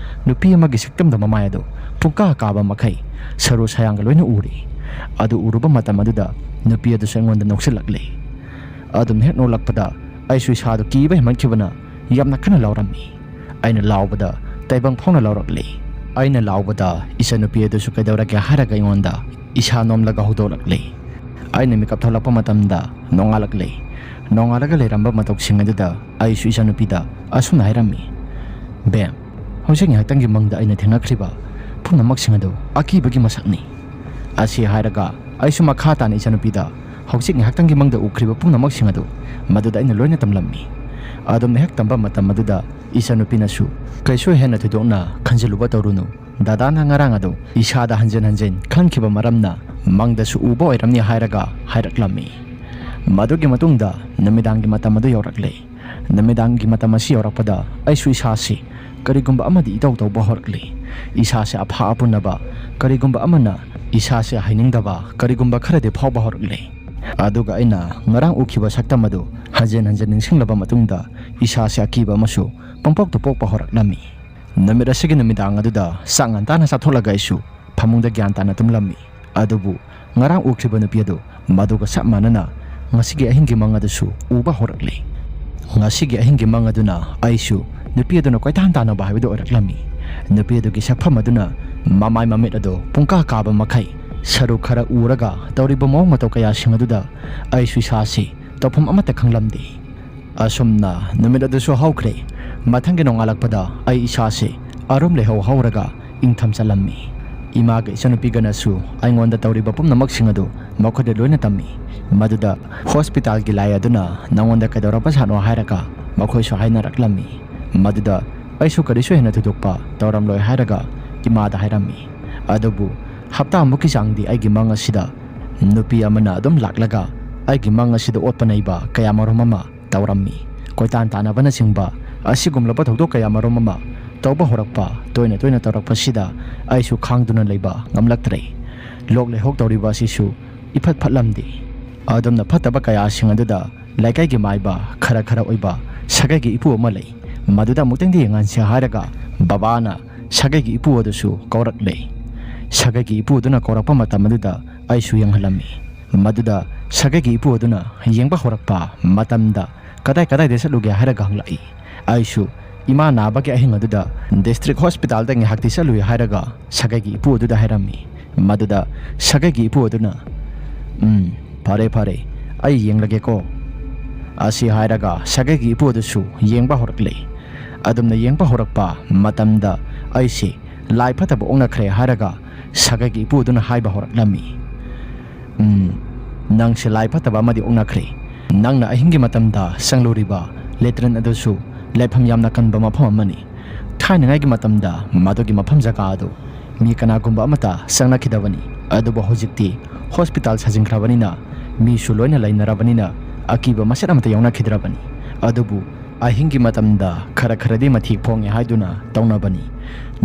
ꯅꯨꯄꯤ ꯑꯃꯒꯤ ꯁꯛꯇꯝꯗ ꯃꯃꯥꯏ ꯑꯗꯨ ꯄꯨꯡꯀꯥ ꯀꯥꯕ ꯃꯈꯩ ꯁꯔꯨ ꯁꯌꯥꯡꯒ ꯂꯣꯏꯅ ꯎꯔꯦ꯫ ꯑꯗꯨ ꯎꯔꯨꯕ ꯃꯇꯝ ꯑꯗꯨꯗ ꯅꯨꯄꯤ ꯑꯗꯨꯁꯨ ꯑꯩꯉꯣꯟꯗ ꯅꯣꯛꯁꯤꯜꯂꯛꯂꯦ꯫ ꯑꯗꯨꯝ ꯍꯦꯛ ꯅꯣꯛꯂꯛꯄꯗ ꯑꯩꯁꯨ ꯏꯁꯥꯗꯨ ꯀꯤꯕ ꯍꯦꯟꯃꯟꯈꯤꯕꯅ ꯌꯥꯝꯅ ꯀꯟꯅ ꯂꯥꯎꯔꯝꯃꯤ꯫ ꯑꯩꯅ ꯂꯥꯎꯕꯗ ꯇꯥꯏꯕꯪ ꯐꯥꯎꯅ ꯂꯥꯎꯔꯛꯂꯦ꯫ ꯑꯩꯅ ꯂꯥꯎꯕꯗ ꯏꯆꯟꯅꯨꯄꯤ ꯑꯗꯨꯁꯨ ꯀꯩꯗꯧꯔꯒꯦ ꯍꯥꯏꯔꯒ ꯑꯩꯉꯣꯟꯗ ꯏꯁꯥ ꯅꯣꯝꯂꯒ ꯍꯧꯗꯣꯛꯂꯛꯂꯦ꯫ ꯑꯩꯅ ꯃꯤꯀꯞ ꯊꯣꯛꯂꯛꯄ ꯃꯇꯝꯗ ꯅꯣꯡꯉꯥꯜꯂꯛꯂꯦ꯫ ꯅꯣꯡꯉꯥꯜꯂꯒ ꯂꯩꯔꯝꯕ ꯃꯇꯧꯁꯤꯡ ꯑꯗꯨꯗ ꯑꯩꯁꯨ ꯏꯆꯟꯅꯨꯄꯤꯗ ꯑꯁꯨꯝꯅ ꯍꯥꯏꯔꯝꯃꯤ, "ꯕꯦꯝ, ꯍꯧꯖꯤꯛ ꯉꯥꯏꯍꯥꯛꯇꯪꯒꯤ ꯃꯪꯗ ꯑꯩꯅ ꯊꯦꯡꯅꯈ꯭ꯔꯤꯕ ꯄꯨꯝꯅꯃꯛꯁꯤꯡ ꯑꯗꯨ ꯑꯀꯤꯕꯒꯤ ꯃꯁꯛꯅꯤ꯫" ꯑꯁꯤ ꯍꯥꯏꯔꯒ ꯑꯩꯁꯨ ꯃꯈꯥ ꯇꯥꯅ ꯏꯆꯟꯅꯨꯄꯤꯗ ꯍꯧꯖꯤꯛ ꯉꯥꯏꯍꯥꯛꯇꯪꯒꯤ ꯃꯪꯗ ꯎꯈ꯭ꯔꯤꯕ ꯄꯨꯝꯅꯃꯛꯁꯤꯡ ꯑꯗꯨ ꯃꯗꯨꯗ ꯑꯩꯅ ꯂꯣꯏꯅ ꯇꯝꯂꯝꯃꯤ꯫ ꯑꯗꯨꯝꯅ ꯍꯦꯛ ꯇꯝꯕ ꯃꯇꯝ ꯑꯗꯨꯗ ꯏꯆꯟꯅꯨꯄꯤꯅꯁꯨ, "ꯀꯩꯁꯨ ꯍꯦꯟꯅ ꯊꯣꯏꯗꯣꯛꯅ ꯈꯟꯖꯤꯜꯂꯨꯕ ꯇꯧꯔꯨꯅꯨ꯫ ꯗꯗꯥꯅ ꯉꯔꯥꯡ ꯑꯗꯨ ꯏꯁꯥꯗ ꯍꯟꯖꯤꯟ ꯍꯟꯖꯤꯟ ꯈꯟꯈꯤꯕ ꯃꯔꯝꯅ ꯃꯪꯗꯁꯨ ꯎꯕ ꯑꯣꯏꯔꯝꯅꯤ" ꯍꯥꯏꯔꯒ ꯍꯥꯏꯔꯛꯂꯝꯃꯤ꯫ ꯃꯗꯨꯒꯤ ꯃꯇꯨꯡꯗ ꯅꯨꯃꯤꯗꯥꯡꯒꯤ ꯃꯇꯝ ꯑꯗꯨ ꯌꯧꯔꯛꯂꯦ꯫ ꯅꯨꯃꯤꯗꯥꯡꯒꯤ ꯃꯇꯝ ꯑꯁꯤ ꯌꯧꯔꯛꯄꯗ ꯑꯩꯁꯨ ꯏꯁꯥꯁꯤ ꯀꯔꯤꯒꯨꯝꯕ ꯑꯃꯗꯤ ꯏꯇꯧ ꯇꯧꯕ ꯍꯧꯔꯛꯂꯦ꯫ ꯏꯁꯥꯁꯦ ꯑꯐꯥ ꯑꯄꯨꯟꯅꯕ ꯀꯔꯤꯒꯨꯝꯕ ꯑꯃꯅ ꯏꯁꯥꯁꯦ ꯍꯩꯅꯤꯡꯗꯕ ꯀꯔꯤꯒꯨꯝꯕ ꯈꯔꯗꯤ ꯐꯥꯎꯕ ꯍꯧꯔꯛꯂꯦ꯫ ꯑꯗꯨꯒ ꯑꯩꯅ ꯉꯔꯥꯡ ꯎꯈꯤꯕ ꯁꯛꯇꯝ ꯑꯗꯨ ꯍꯟꯖꯤꯟ ꯍꯟꯖꯤꯟ ꯅꯤꯡꯁꯤꯡꯂꯕ ꯃꯇꯨꯡꯗ ꯏꯁꯥꯁꯦ ꯑꯀꯤꯕ ꯑꯃꯁꯨ ꯄꯪꯄꯣꯛꯇ ꯄꯣꯛꯄ ꯍꯧꯔꯛꯂꯝꯃꯤ꯫ ꯅꯨꯃꯤꯠ ꯑꯁꯤꯒꯤ ꯅꯨꯃꯤꯗꯥꯡ ꯑꯗꯨꯗ ꯆꯥꯛ ꯉꯟꯇꯥꯅ ꯆꯥꯊꯣꯛꯂꯒ ꯑꯩꯁꯨ ꯐꯃꯨꯡꯗ ꯒ꯭ꯌꯥꯟ ꯇꯥꯅ ꯇꯨꯝꯂꯝꯃꯤ꯫ ꯑꯗꯨꯕꯨ ꯉꯔꯥꯡ ꯎꯈ꯭ꯔꯤꯕ ꯅꯨꯄꯤ ꯑꯗꯨ ꯃꯗꯨꯒ ꯆꯞ ꯃꯥꯟꯅꯅ ꯉꯁꯤꯒꯤ ꯑꯍꯤꯡꯒꯤ ꯃꯪ ꯑꯗꯨꯁꯨ ꯎꯕ ꯍꯧꯔꯛꯂꯦ꯫ ꯉꯁꯤꯒꯤ ꯑꯍꯤꯡꯒꯤ ꯃꯪ ꯑꯗꯨꯅ ꯑꯩꯁꯨ ꯅꯨꯄꯤ ꯑꯗꯨꯅ ꯀꯣꯏꯇꯥꯟ ꯇꯥꯟꯅꯕ ꯍꯥꯏꯕꯗꯨ ꯑꯣꯏꯔꯛꯂꯝꯃꯤ꯫ ꯅꯨꯄꯤ ꯑꯗꯨꯒꯤ ꯁꯛꯐꯝ ꯑꯗꯨꯅ ꯃꯃꯥꯏ ꯃꯃꯤꯠ ꯑꯗꯨ ꯄꯨꯡꯀꯥ ꯀꯥꯕ ꯃꯈꯩ ꯁꯔꯨꯛ ꯈꯔ ꯎꯔꯒ ꯇꯧꯔꯤꯕ ꯃꯑꯣꯡ ꯃꯇꯧ ꯀꯌꯥꯁꯤꯡ ꯑꯗꯨꯗ ꯑꯩꯁꯨ ꯏꯁꯥꯁꯤ ꯇꯧꯐꯝ ꯑꯃꯠꯇ ꯈꯪꯂꯝꯗꯦ꯫ ꯑꯁꯨꯝꯅ ꯅꯨꯃꯤꯠ ꯑꯗꯨꯁꯨ ꯍꯧꯈ꯭ꯔꯦ꯫ ꯃꯊꯪꯒꯤ ꯅꯣꯡꯉꯥꯜꯂꯛꯄꯗ ꯑꯩ ꯏꯁꯥꯁꯤ ꯑꯔꯨꯝ ꯂꯩꯍꯧ ꯍꯧꯔꯒ ꯏꯪꯊꯝ ꯆꯠꯂꯝꯃꯤ꯫ ꯏꯃꯥꯒ ꯏꯆꯟꯅꯨꯄꯤꯒꯅꯁꯨ ꯑꯩꯉꯣꯟꯗ ꯇꯧꯔꯤꯕ ꯄꯨꯝꯅꯃꯛꯁꯤꯡ ꯑꯗꯨ ꯃꯈꯣꯏꯗ ꯂꯣꯏꯅ ꯇꯝꯃꯤ꯫ ꯃꯗꯨꯗ ꯍꯣꯁꯄꯤꯇꯥꯜꯒꯤ ꯂꯥꯏ ꯑꯗꯨꯅ ꯅꯉꯣꯟꯗ ꯀꯩꯗꯧꯔꯕ ꯁꯥꯠꯅꯣ ꯍꯥꯏꯔꯒ ꯃꯈꯣꯏꯁꯨ ꯍꯥꯏꯅꯔꯛꯂꯝꯃꯤ꯫ ꯃꯗꯨꯗ ꯑꯩꯁꯨ ꯀꯔꯤꯁꯨ ꯍꯦꯟꯅ ꯊꯣꯏꯗꯣꯛꯄ ꯇꯧꯔꯝꯂꯣꯏ ꯍꯥꯏꯔꯒ ꯏꯃꯥꯗ ꯍꯥꯏꯔꯝꯃꯤ꯫ ꯑꯗꯨꯕꯨ ꯍꯞꯇꯥꯃꯨꯛꯀꯤ ꯆꯥꯡꯗꯤ ꯑꯩꯒꯤ ꯃꯪ ꯑꯁꯤꯗ ꯅꯨꯄꯤ ꯑꯃꯅ ꯑꯗꯨꯝ ꯂꯥꯛꯂꯒ ꯑꯩꯒꯤ ꯃꯪ ꯑꯁꯤꯗ ꯑꯣꯠꯄ ꯅꯩꯕ ꯀꯌꯥꯃꯔꯨꯝ ꯑꯃ ꯇꯧꯔꯝꯃꯤ꯫ ꯀꯣꯏꯇꯥꯟ ꯇꯥꯟꯅꯕꯅꯆꯤꯡꯕ ꯑꯁꯤꯒꯨꯝꯂꯕ ꯊꯧꯗꯣꯛ ꯀꯌꯥꯃꯔꯨꯝ ꯑꯃ ꯇꯧꯕ ꯍꯧꯔꯛꯄ, ꯇꯣꯏꯅ ꯇꯣꯏꯅ ꯇꯧꯔꯛꯄꯁꯤꯗ ꯑꯩꯁꯨ ꯈꯥꯡꯗꯨꯅ ꯂꯩꯕ ꯉꯝꯂꯛꯇ꯭ꯔꯦ꯫ ꯂꯣꯛ ꯂꯥꯏꯍꯧ ꯇꯧꯔꯤꯕ ꯑꯁꯤꯁꯨ ꯏꯐꯠ ꯐꯠꯂꯝꯗꯦ꯫ ꯑꯗꯨꯝꯅ ꯐꯠꯇꯕ ꯀꯌꯥꯁꯤꯡ ꯑꯗꯨꯗ ꯂꯩꯀꯥꯏꯒꯤ ꯃꯥꯏꯕ ꯈꯔ ꯈꯔ ꯑꯣꯏꯕ ꯁꯥꯒꯩꯒꯤ ꯏꯄꯨ ꯑꯃ ꯂꯩ꯫ ꯃꯗꯨꯗ ꯑꯃꯨꯛꯇꯪꯗꯤ ꯌꯦꯡꯍꯟꯁꯤ ꯍꯥꯏꯔꯒ ꯕꯕꯥꯅ ꯁꯥꯒꯩꯒꯤ ꯏꯄꯨ ꯑꯗꯨꯁꯨ ꯀꯧꯔꯛꯂꯦ꯫ ꯁꯥꯒꯩꯒꯤ ꯏꯄꯨ ꯑꯗꯨꯅ ꯀꯧꯔꯛꯄ ꯃꯇꯝ ꯑꯗꯨꯗ ꯑꯩꯁꯨ ꯌꯦꯡꯍꯜꯂꯝꯃꯤ꯫ ꯃꯗꯨꯗ ꯁꯥꯒꯩꯒꯤ ꯏꯄꯨ ꯑꯗꯨꯅ ꯌꯦꯡꯕ ꯍꯧꯔꯛꯄ ꯃꯇꯝꯗ ꯀꯗꯥꯏ ꯀꯗꯥꯏꯗ ꯆꯠꯂꯨꯒꯦ ꯍꯥꯏꯔꯒ ꯍꯪꯂꯛꯏ꯫ ꯑꯩꯁꯨ ꯏꯃꯥ ꯅꯥꯕꯒꯤ ꯑꯍꯤꯡ ꯑꯗꯨꯗ ꯗꯤꯁꯇ꯭ꯔꯤꯛ ꯍꯣꯁꯄꯤꯇꯥꯜꯗ ꯉꯥꯏꯍꯥꯛꯇꯤ ꯆꯠꯂꯨꯏ ꯍꯥꯏꯔꯒ ꯁꯥꯒꯩꯒꯤ ꯏꯄꯨ ꯑꯗꯨꯗ ꯍꯥꯏꯔꯝꯃꯤ꯫ ꯃꯗꯨꯗ ꯁꯥꯒꯩꯒꯤ ꯏꯄꯨ ꯑꯗꯨꯅ, "ꯎꯝ, ꯐꯔꯦ ꯐꯔꯦ, ꯑꯩ ꯌꯦꯡꯂꯒꯦꯀꯣ" ꯑꯁꯤ ꯍꯥꯏꯔꯒ ꯁꯥꯒꯩꯒꯤ ꯏꯄꯨ ꯑꯗꯨꯁꯨ ꯌꯦꯡꯕ ꯍꯧꯔꯛꯂꯦ꯫ ꯑꯗꯨꯝꯅ ꯌꯦꯡꯕ ꯍꯧꯔꯛꯄ ꯃꯇꯝꯗ ꯑꯩꯁꯦ ꯂꯥꯏ ꯐꯠꯇꯕ ꯑꯣꯛꯅꯈ꯭ꯔꯦ ꯍꯥꯏꯔꯒ ꯁꯥꯒꯩꯒꯤ ꯏꯄꯨ ꯑꯗꯨꯅ ꯍꯥꯏꯕ ꯍꯧꯔꯛꯂꯝꯃꯤ꯫ "ꯎꯝ, ꯅꯪꯁꯦ ꯂꯥꯏ ꯐꯠꯇꯕ ꯑꯃꯗꯤ ꯑꯣꯛꯅꯈ꯭ꯔꯦ꯫ ꯅꯪꯅ ꯑꯍꯤꯡꯒꯤ ꯃꯇꯝꯗ ꯆꯪꯂꯨꯔꯤꯕ ꯂꯦꯇ꯭ꯔꯤꯟ ꯑꯗꯨꯁꯨ ꯂꯥꯏꯐꯝ ꯌꯥꯝꯅ ꯀꯟꯕ ꯃꯐꯝ ꯑꯃꯅꯤ꯫ ꯊꯥꯏꯅꯉꯥꯏꯒꯤ ꯃꯇꯝꯗ ꯃꯗꯨꯒꯤ ꯃꯐꯝ ꯖꯒꯥ ꯑꯗꯨ ꯃꯤ ꯀꯅꯥꯒꯨꯝꯕ ꯑꯃꯠꯇ ꯆꯪꯅꯈꯤꯗꯕꯅꯤ꯫ ꯑꯗꯨꯕꯨ ꯍꯧꯖꯤꯛꯇꯤ ꯍꯣꯁꯄꯤꯇꯥꯜ ꯁꯥꯖꯤꯟꯈ꯭ꯔꯕꯅꯤꯅ ꯃꯤꯁꯨ ꯂꯣꯏꯅ ꯂꯩꯅꯔꯕꯅꯤꯅ ꯑꯀꯤꯕ ꯃꯁꯦꯠ ꯑꯃꯠꯇ ꯌꯥꯎꯅꯈꯤꯗ꯭ꯔꯕꯅꯤ꯫ ꯑꯗꯨꯕꯨ ꯑꯍꯤꯡꯒꯤ ꯃꯇꯝꯗ ꯈꯔ ꯈꯔꯗꯤ ꯃꯊꯤ ꯐꯣꯡꯉꯦ ꯍꯥꯏꯗꯨꯅ ꯇꯧꯅꯕꯅꯤ꯫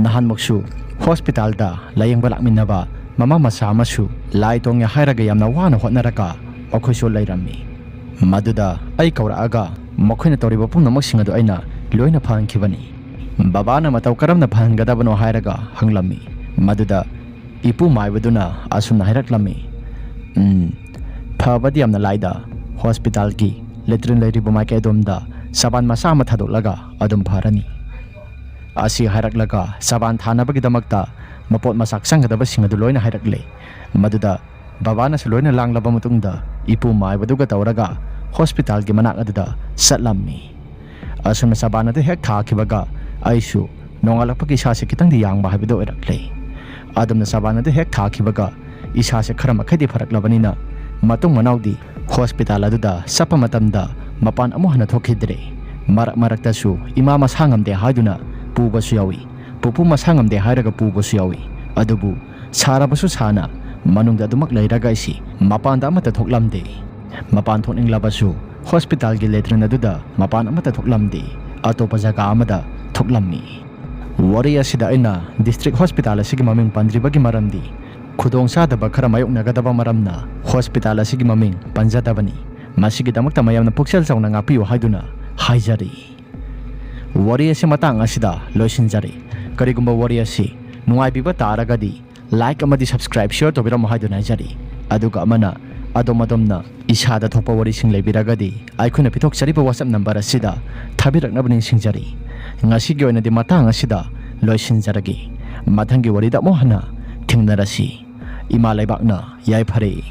ꯅꯍꯥꯟꯃꯨꯛꯁꯨ ꯍꯣꯁꯄꯤꯇꯥꯜꯗ ꯂꯥꯌꯦꯡꯕ ꯂꯥꯛꯃꯤꯟꯅꯕ ꯃꯃꯥ ꯃꯆꯥ ꯑꯃꯁꯨ ꯂꯥꯏ ꯇꯣꯡꯉꯦ ꯍꯥꯏꯔꯒ ꯌꯥꯝꯅ ꯋꯥꯅ ꯍꯣꯠꯅꯔꯒ ꯃꯈꯣꯏꯁꯨ ꯂꯩꯔꯝꯃꯤ꯫ ꯃꯗꯨꯗ ꯑꯩ ꯀꯧꯔꯛꯑꯒ ꯃꯈꯣꯏꯅ ꯇꯧꯔꯤꯕ ꯄꯨꯝꯅꯃꯛꯁꯤꯡ ꯑꯗꯨ ꯑꯩꯅ ꯂꯣꯏꯅ ꯐꯍꯟꯈꯤꯕꯅꯤ꯫ ꯕꯕꯥꯅ ꯃꯇꯧ ꯀꯔꯝꯅ ꯐꯍꯟꯒꯗꯕꯅꯣ ꯍꯥꯏꯔꯒ ꯍꯪꯂꯝꯃꯤ꯫ ꯃꯗꯨꯗ ꯏꯄꯨ ꯃꯥꯏꯕꯗꯨꯅ ꯑꯁꯨꯝꯅ ꯍꯥꯏꯔꯛꯂꯝꯃꯤ, "ꯎꯝ, ꯐꯕꯗꯤ ꯌꯥꯝꯅ ꯂꯥꯏꯗ꯫ ꯍꯣꯁꯄꯤꯇꯥꯜꯒꯤ ꯂꯦꯇ꯭ꯔꯤꯟ ꯂꯩꯔꯤꯕ ꯃꯥꯏꯀꯩ ꯑꯗꯣꯝꯗ ꯁꯕꯥꯟ ꯃꯆꯥ ꯑꯃ ꯊꯥꯗꯣꯛꯂꯒ ꯑꯗꯨꯝ ꯐꯔꯅꯤ꯫ ꯑꯁꯤ ꯍꯥꯏꯔꯛꯂꯒ ꯁꯕꯥꯟ ꯊꯥꯅꯕꯒꯤꯗꯃꯛꯇ ꯃꯄꯣꯠ ꯃꯆꯥꯛ ꯆꯪꯒꯗꯕꯁꯤꯡ ꯑꯗꯨ ꯂꯣꯏꯅ ꯍꯥꯏꯔꯛꯂꯦ꯫ ꯃꯗꯨꯗ ꯕꯕꯥꯅꯁꯨ ꯂꯣꯏꯅ ꯂꯥꯡꯂꯕ ꯃꯇꯨꯡꯗ ꯏꯄꯨ ꯃꯥꯏꯕꯗꯨꯒ ꯇꯧꯔꯒ ꯍꯣꯁꯄꯤꯇꯥꯜꯒꯤ ꯃꯅꯥꯛ ꯑꯗꯨꯗ ꯆꯠꯂꯝꯃꯤ꯫ ꯑꯁꯨꯝꯅ ꯁꯕꯥꯟ ꯑꯗꯨ ꯍꯦꯛ ꯊꯥꯈꯤꯕꯒ ꯑꯩꯁꯨ ꯅꯣꯡꯉꯥꯜꯂꯛꯄꯒꯤ ꯏꯁꯥꯁꯦ ꯈꯤꯇꯪꯗꯤ ꯌꯥꯡꯕ ꯍꯥꯏꯕꯗꯨ ꯑꯣꯏꯔꯛꯂꯦ꯫ ꯑꯗꯨꯝꯅ ꯁꯕꯥꯟ ꯑꯗꯨ ꯍꯦꯛ ꯊꯥꯈꯤꯕꯒ ꯏꯁꯥꯁꯦ ꯈꯔ ꯃꯈꯩꯗꯤ ꯐꯔꯛꯂꯕꯅꯤꯅ ꯃꯇꯨꯡ ꯃꯅꯥꯎꯗꯤ ꯍꯣꯁꯄꯤꯇꯥꯜ ꯑꯗꯨꯗ ꯆꯠꯄ ꯃꯇꯝꯗ ꯃꯄꯥꯟ ꯑꯃꯨꯛ ꯍꯟꯅ ꯊꯣꯛꯈꯤꯗ꯭ꯔꯦ꯫ ꯃꯔꯛ ꯃꯔꯛꯇꯁꯨ ꯏꯃꯥ ꯃꯁꯥ ꯉꯝꯗꯦ ꯍꯥꯏꯗꯨꯅ ꯄꯨꯕꯁꯨ ꯌꯥꯎꯏ, ꯄꯨꯄꯨ ꯃꯁꯥ ꯉꯝꯗꯦ ꯍꯥꯏꯔꯒ ꯄꯨꯕꯁꯨ ꯌꯥꯎꯏ꯫ ꯑꯗꯨꯕꯨ ꯁꯥꯔꯕꯁꯨ ꯁꯥꯅ ꯃꯅꯨꯡꯗ ꯑꯗꯨꯃꯛ ꯂꯩꯔꯒ ꯑꯩꯁꯤ ꯃꯄꯥꯟꯗ ꯑꯃꯠꯇ ꯊꯣꯛꯂꯝꯗꯦ꯫ ꯃꯄꯥꯟ ꯊꯣꯛꯅꯤꯡꯂꯕꯁꯨ ꯍꯣꯁꯄꯤꯇꯥꯜꯒꯤ ꯂꯦꯇ꯭ꯔꯤꯟ ꯑꯗꯨꯗ ꯃꯄꯥꯟ ꯑꯃꯠꯇ ꯊꯣꯛꯂꯝꯗꯦ꯫ ꯑꯇꯣꯞꯄ ꯖꯒꯥ ꯑꯃꯗ ꯊꯣꯛꯂꯝꯃꯤ꯫ ꯋꯥꯔꯤ ꯑꯁꯤꯗ ꯑꯩꯅ ꯗꯤꯁꯇ꯭ꯔꯤꯛ ꯍꯣꯁꯄꯤꯇꯥꯜ ꯑꯁꯤꯒꯤ ꯃꯃꯤꯡ ꯄꯟꯗ꯭ꯔꯤꯕꯒꯤ ꯃꯔꯝꯗꯤ ꯈꯨꯗꯣꯡꯆꯥꯗꯕ ꯈꯔ ꯃꯥꯌꯣꯛꯅꯒꯗꯕ ꯃꯔꯝꯅ ꯍꯣꯁꯄꯤꯇꯥꯜ ꯑꯁꯤꯒꯤ ꯃꯃꯤꯡ ꯄꯟꯖꯗꯕꯅꯤ꯫ ꯃꯁꯤꯒꯤꯗꯃꯛꯇ ꯃꯌꯥꯝꯅ ꯄꯨꯛꯆꯦꯜ ꯆꯥꯎꯅ ꯉꯥꯛꯄꯤꯌꯨ ꯍꯥꯏꯗꯨꯅ ꯍꯥꯏꯖꯔꯤ꯫ ꯋꯥꯔꯤ ꯑꯁꯤ ꯃꯇꯥꯡ ꯑꯁꯤꯗ ꯂꯣꯏꯁꯤꯟꯖꯔꯦ꯫ ꯀꯔꯤꯒꯨꯝꯕ ꯋꯥꯔꯤ ꯑꯁꯤ ꯅꯨꯡꯉꯥꯏꯕꯤꯕ ꯇꯥꯔꯒꯗꯤ like ꯑꯃꯗꯤ subscribe, share ꯇꯧꯕꯤꯔꯝꯃꯨ ꯍꯥꯏꯗꯨꯅ ꯍꯥꯏꯖꯔꯤ꯫ ꯑꯗꯨꯒ ꯑꯃꯅ, ꯑꯗꯣꯝ ꯑꯗꯣꯝꯅ ꯏꯁꯥꯗ ꯊꯣꯛꯄ ꯋꯥꯔꯤꯁꯤꯡ ꯂꯩꯕꯤꯔꯒꯗꯤ ꯑꯩꯈꯣꯏꯅ ꯄꯤꯊꯣꯛꯆꯔꯤꯕ WhatsApp number ꯑꯁꯤꯗ ꯊꯥꯕꯤꯔꯛꯅꯕ ꯅꯤꯡꯁꯤꯡꯖꯔꯤ꯫ ꯉꯁꯤꯒꯤ ꯑꯣꯏꯅꯗꯤ ꯃꯇꯥꯡ ꯑꯁꯤꯗ ꯂꯣꯏꯁꯤꯟꯖꯔꯒꯦ꯫ ꯃꯊꯪꯒꯤ ꯋꯥꯔꯤꯗ ꯑꯃꯨꯛ ꯍꯟꯅ ꯊꯦꯡꯅꯔꯁꯤ꯫ ꯏꯃꯥ ꯂꯩꯕꯥꯛꯅ ꯌꯥꯏꯐꯔꯦ꯫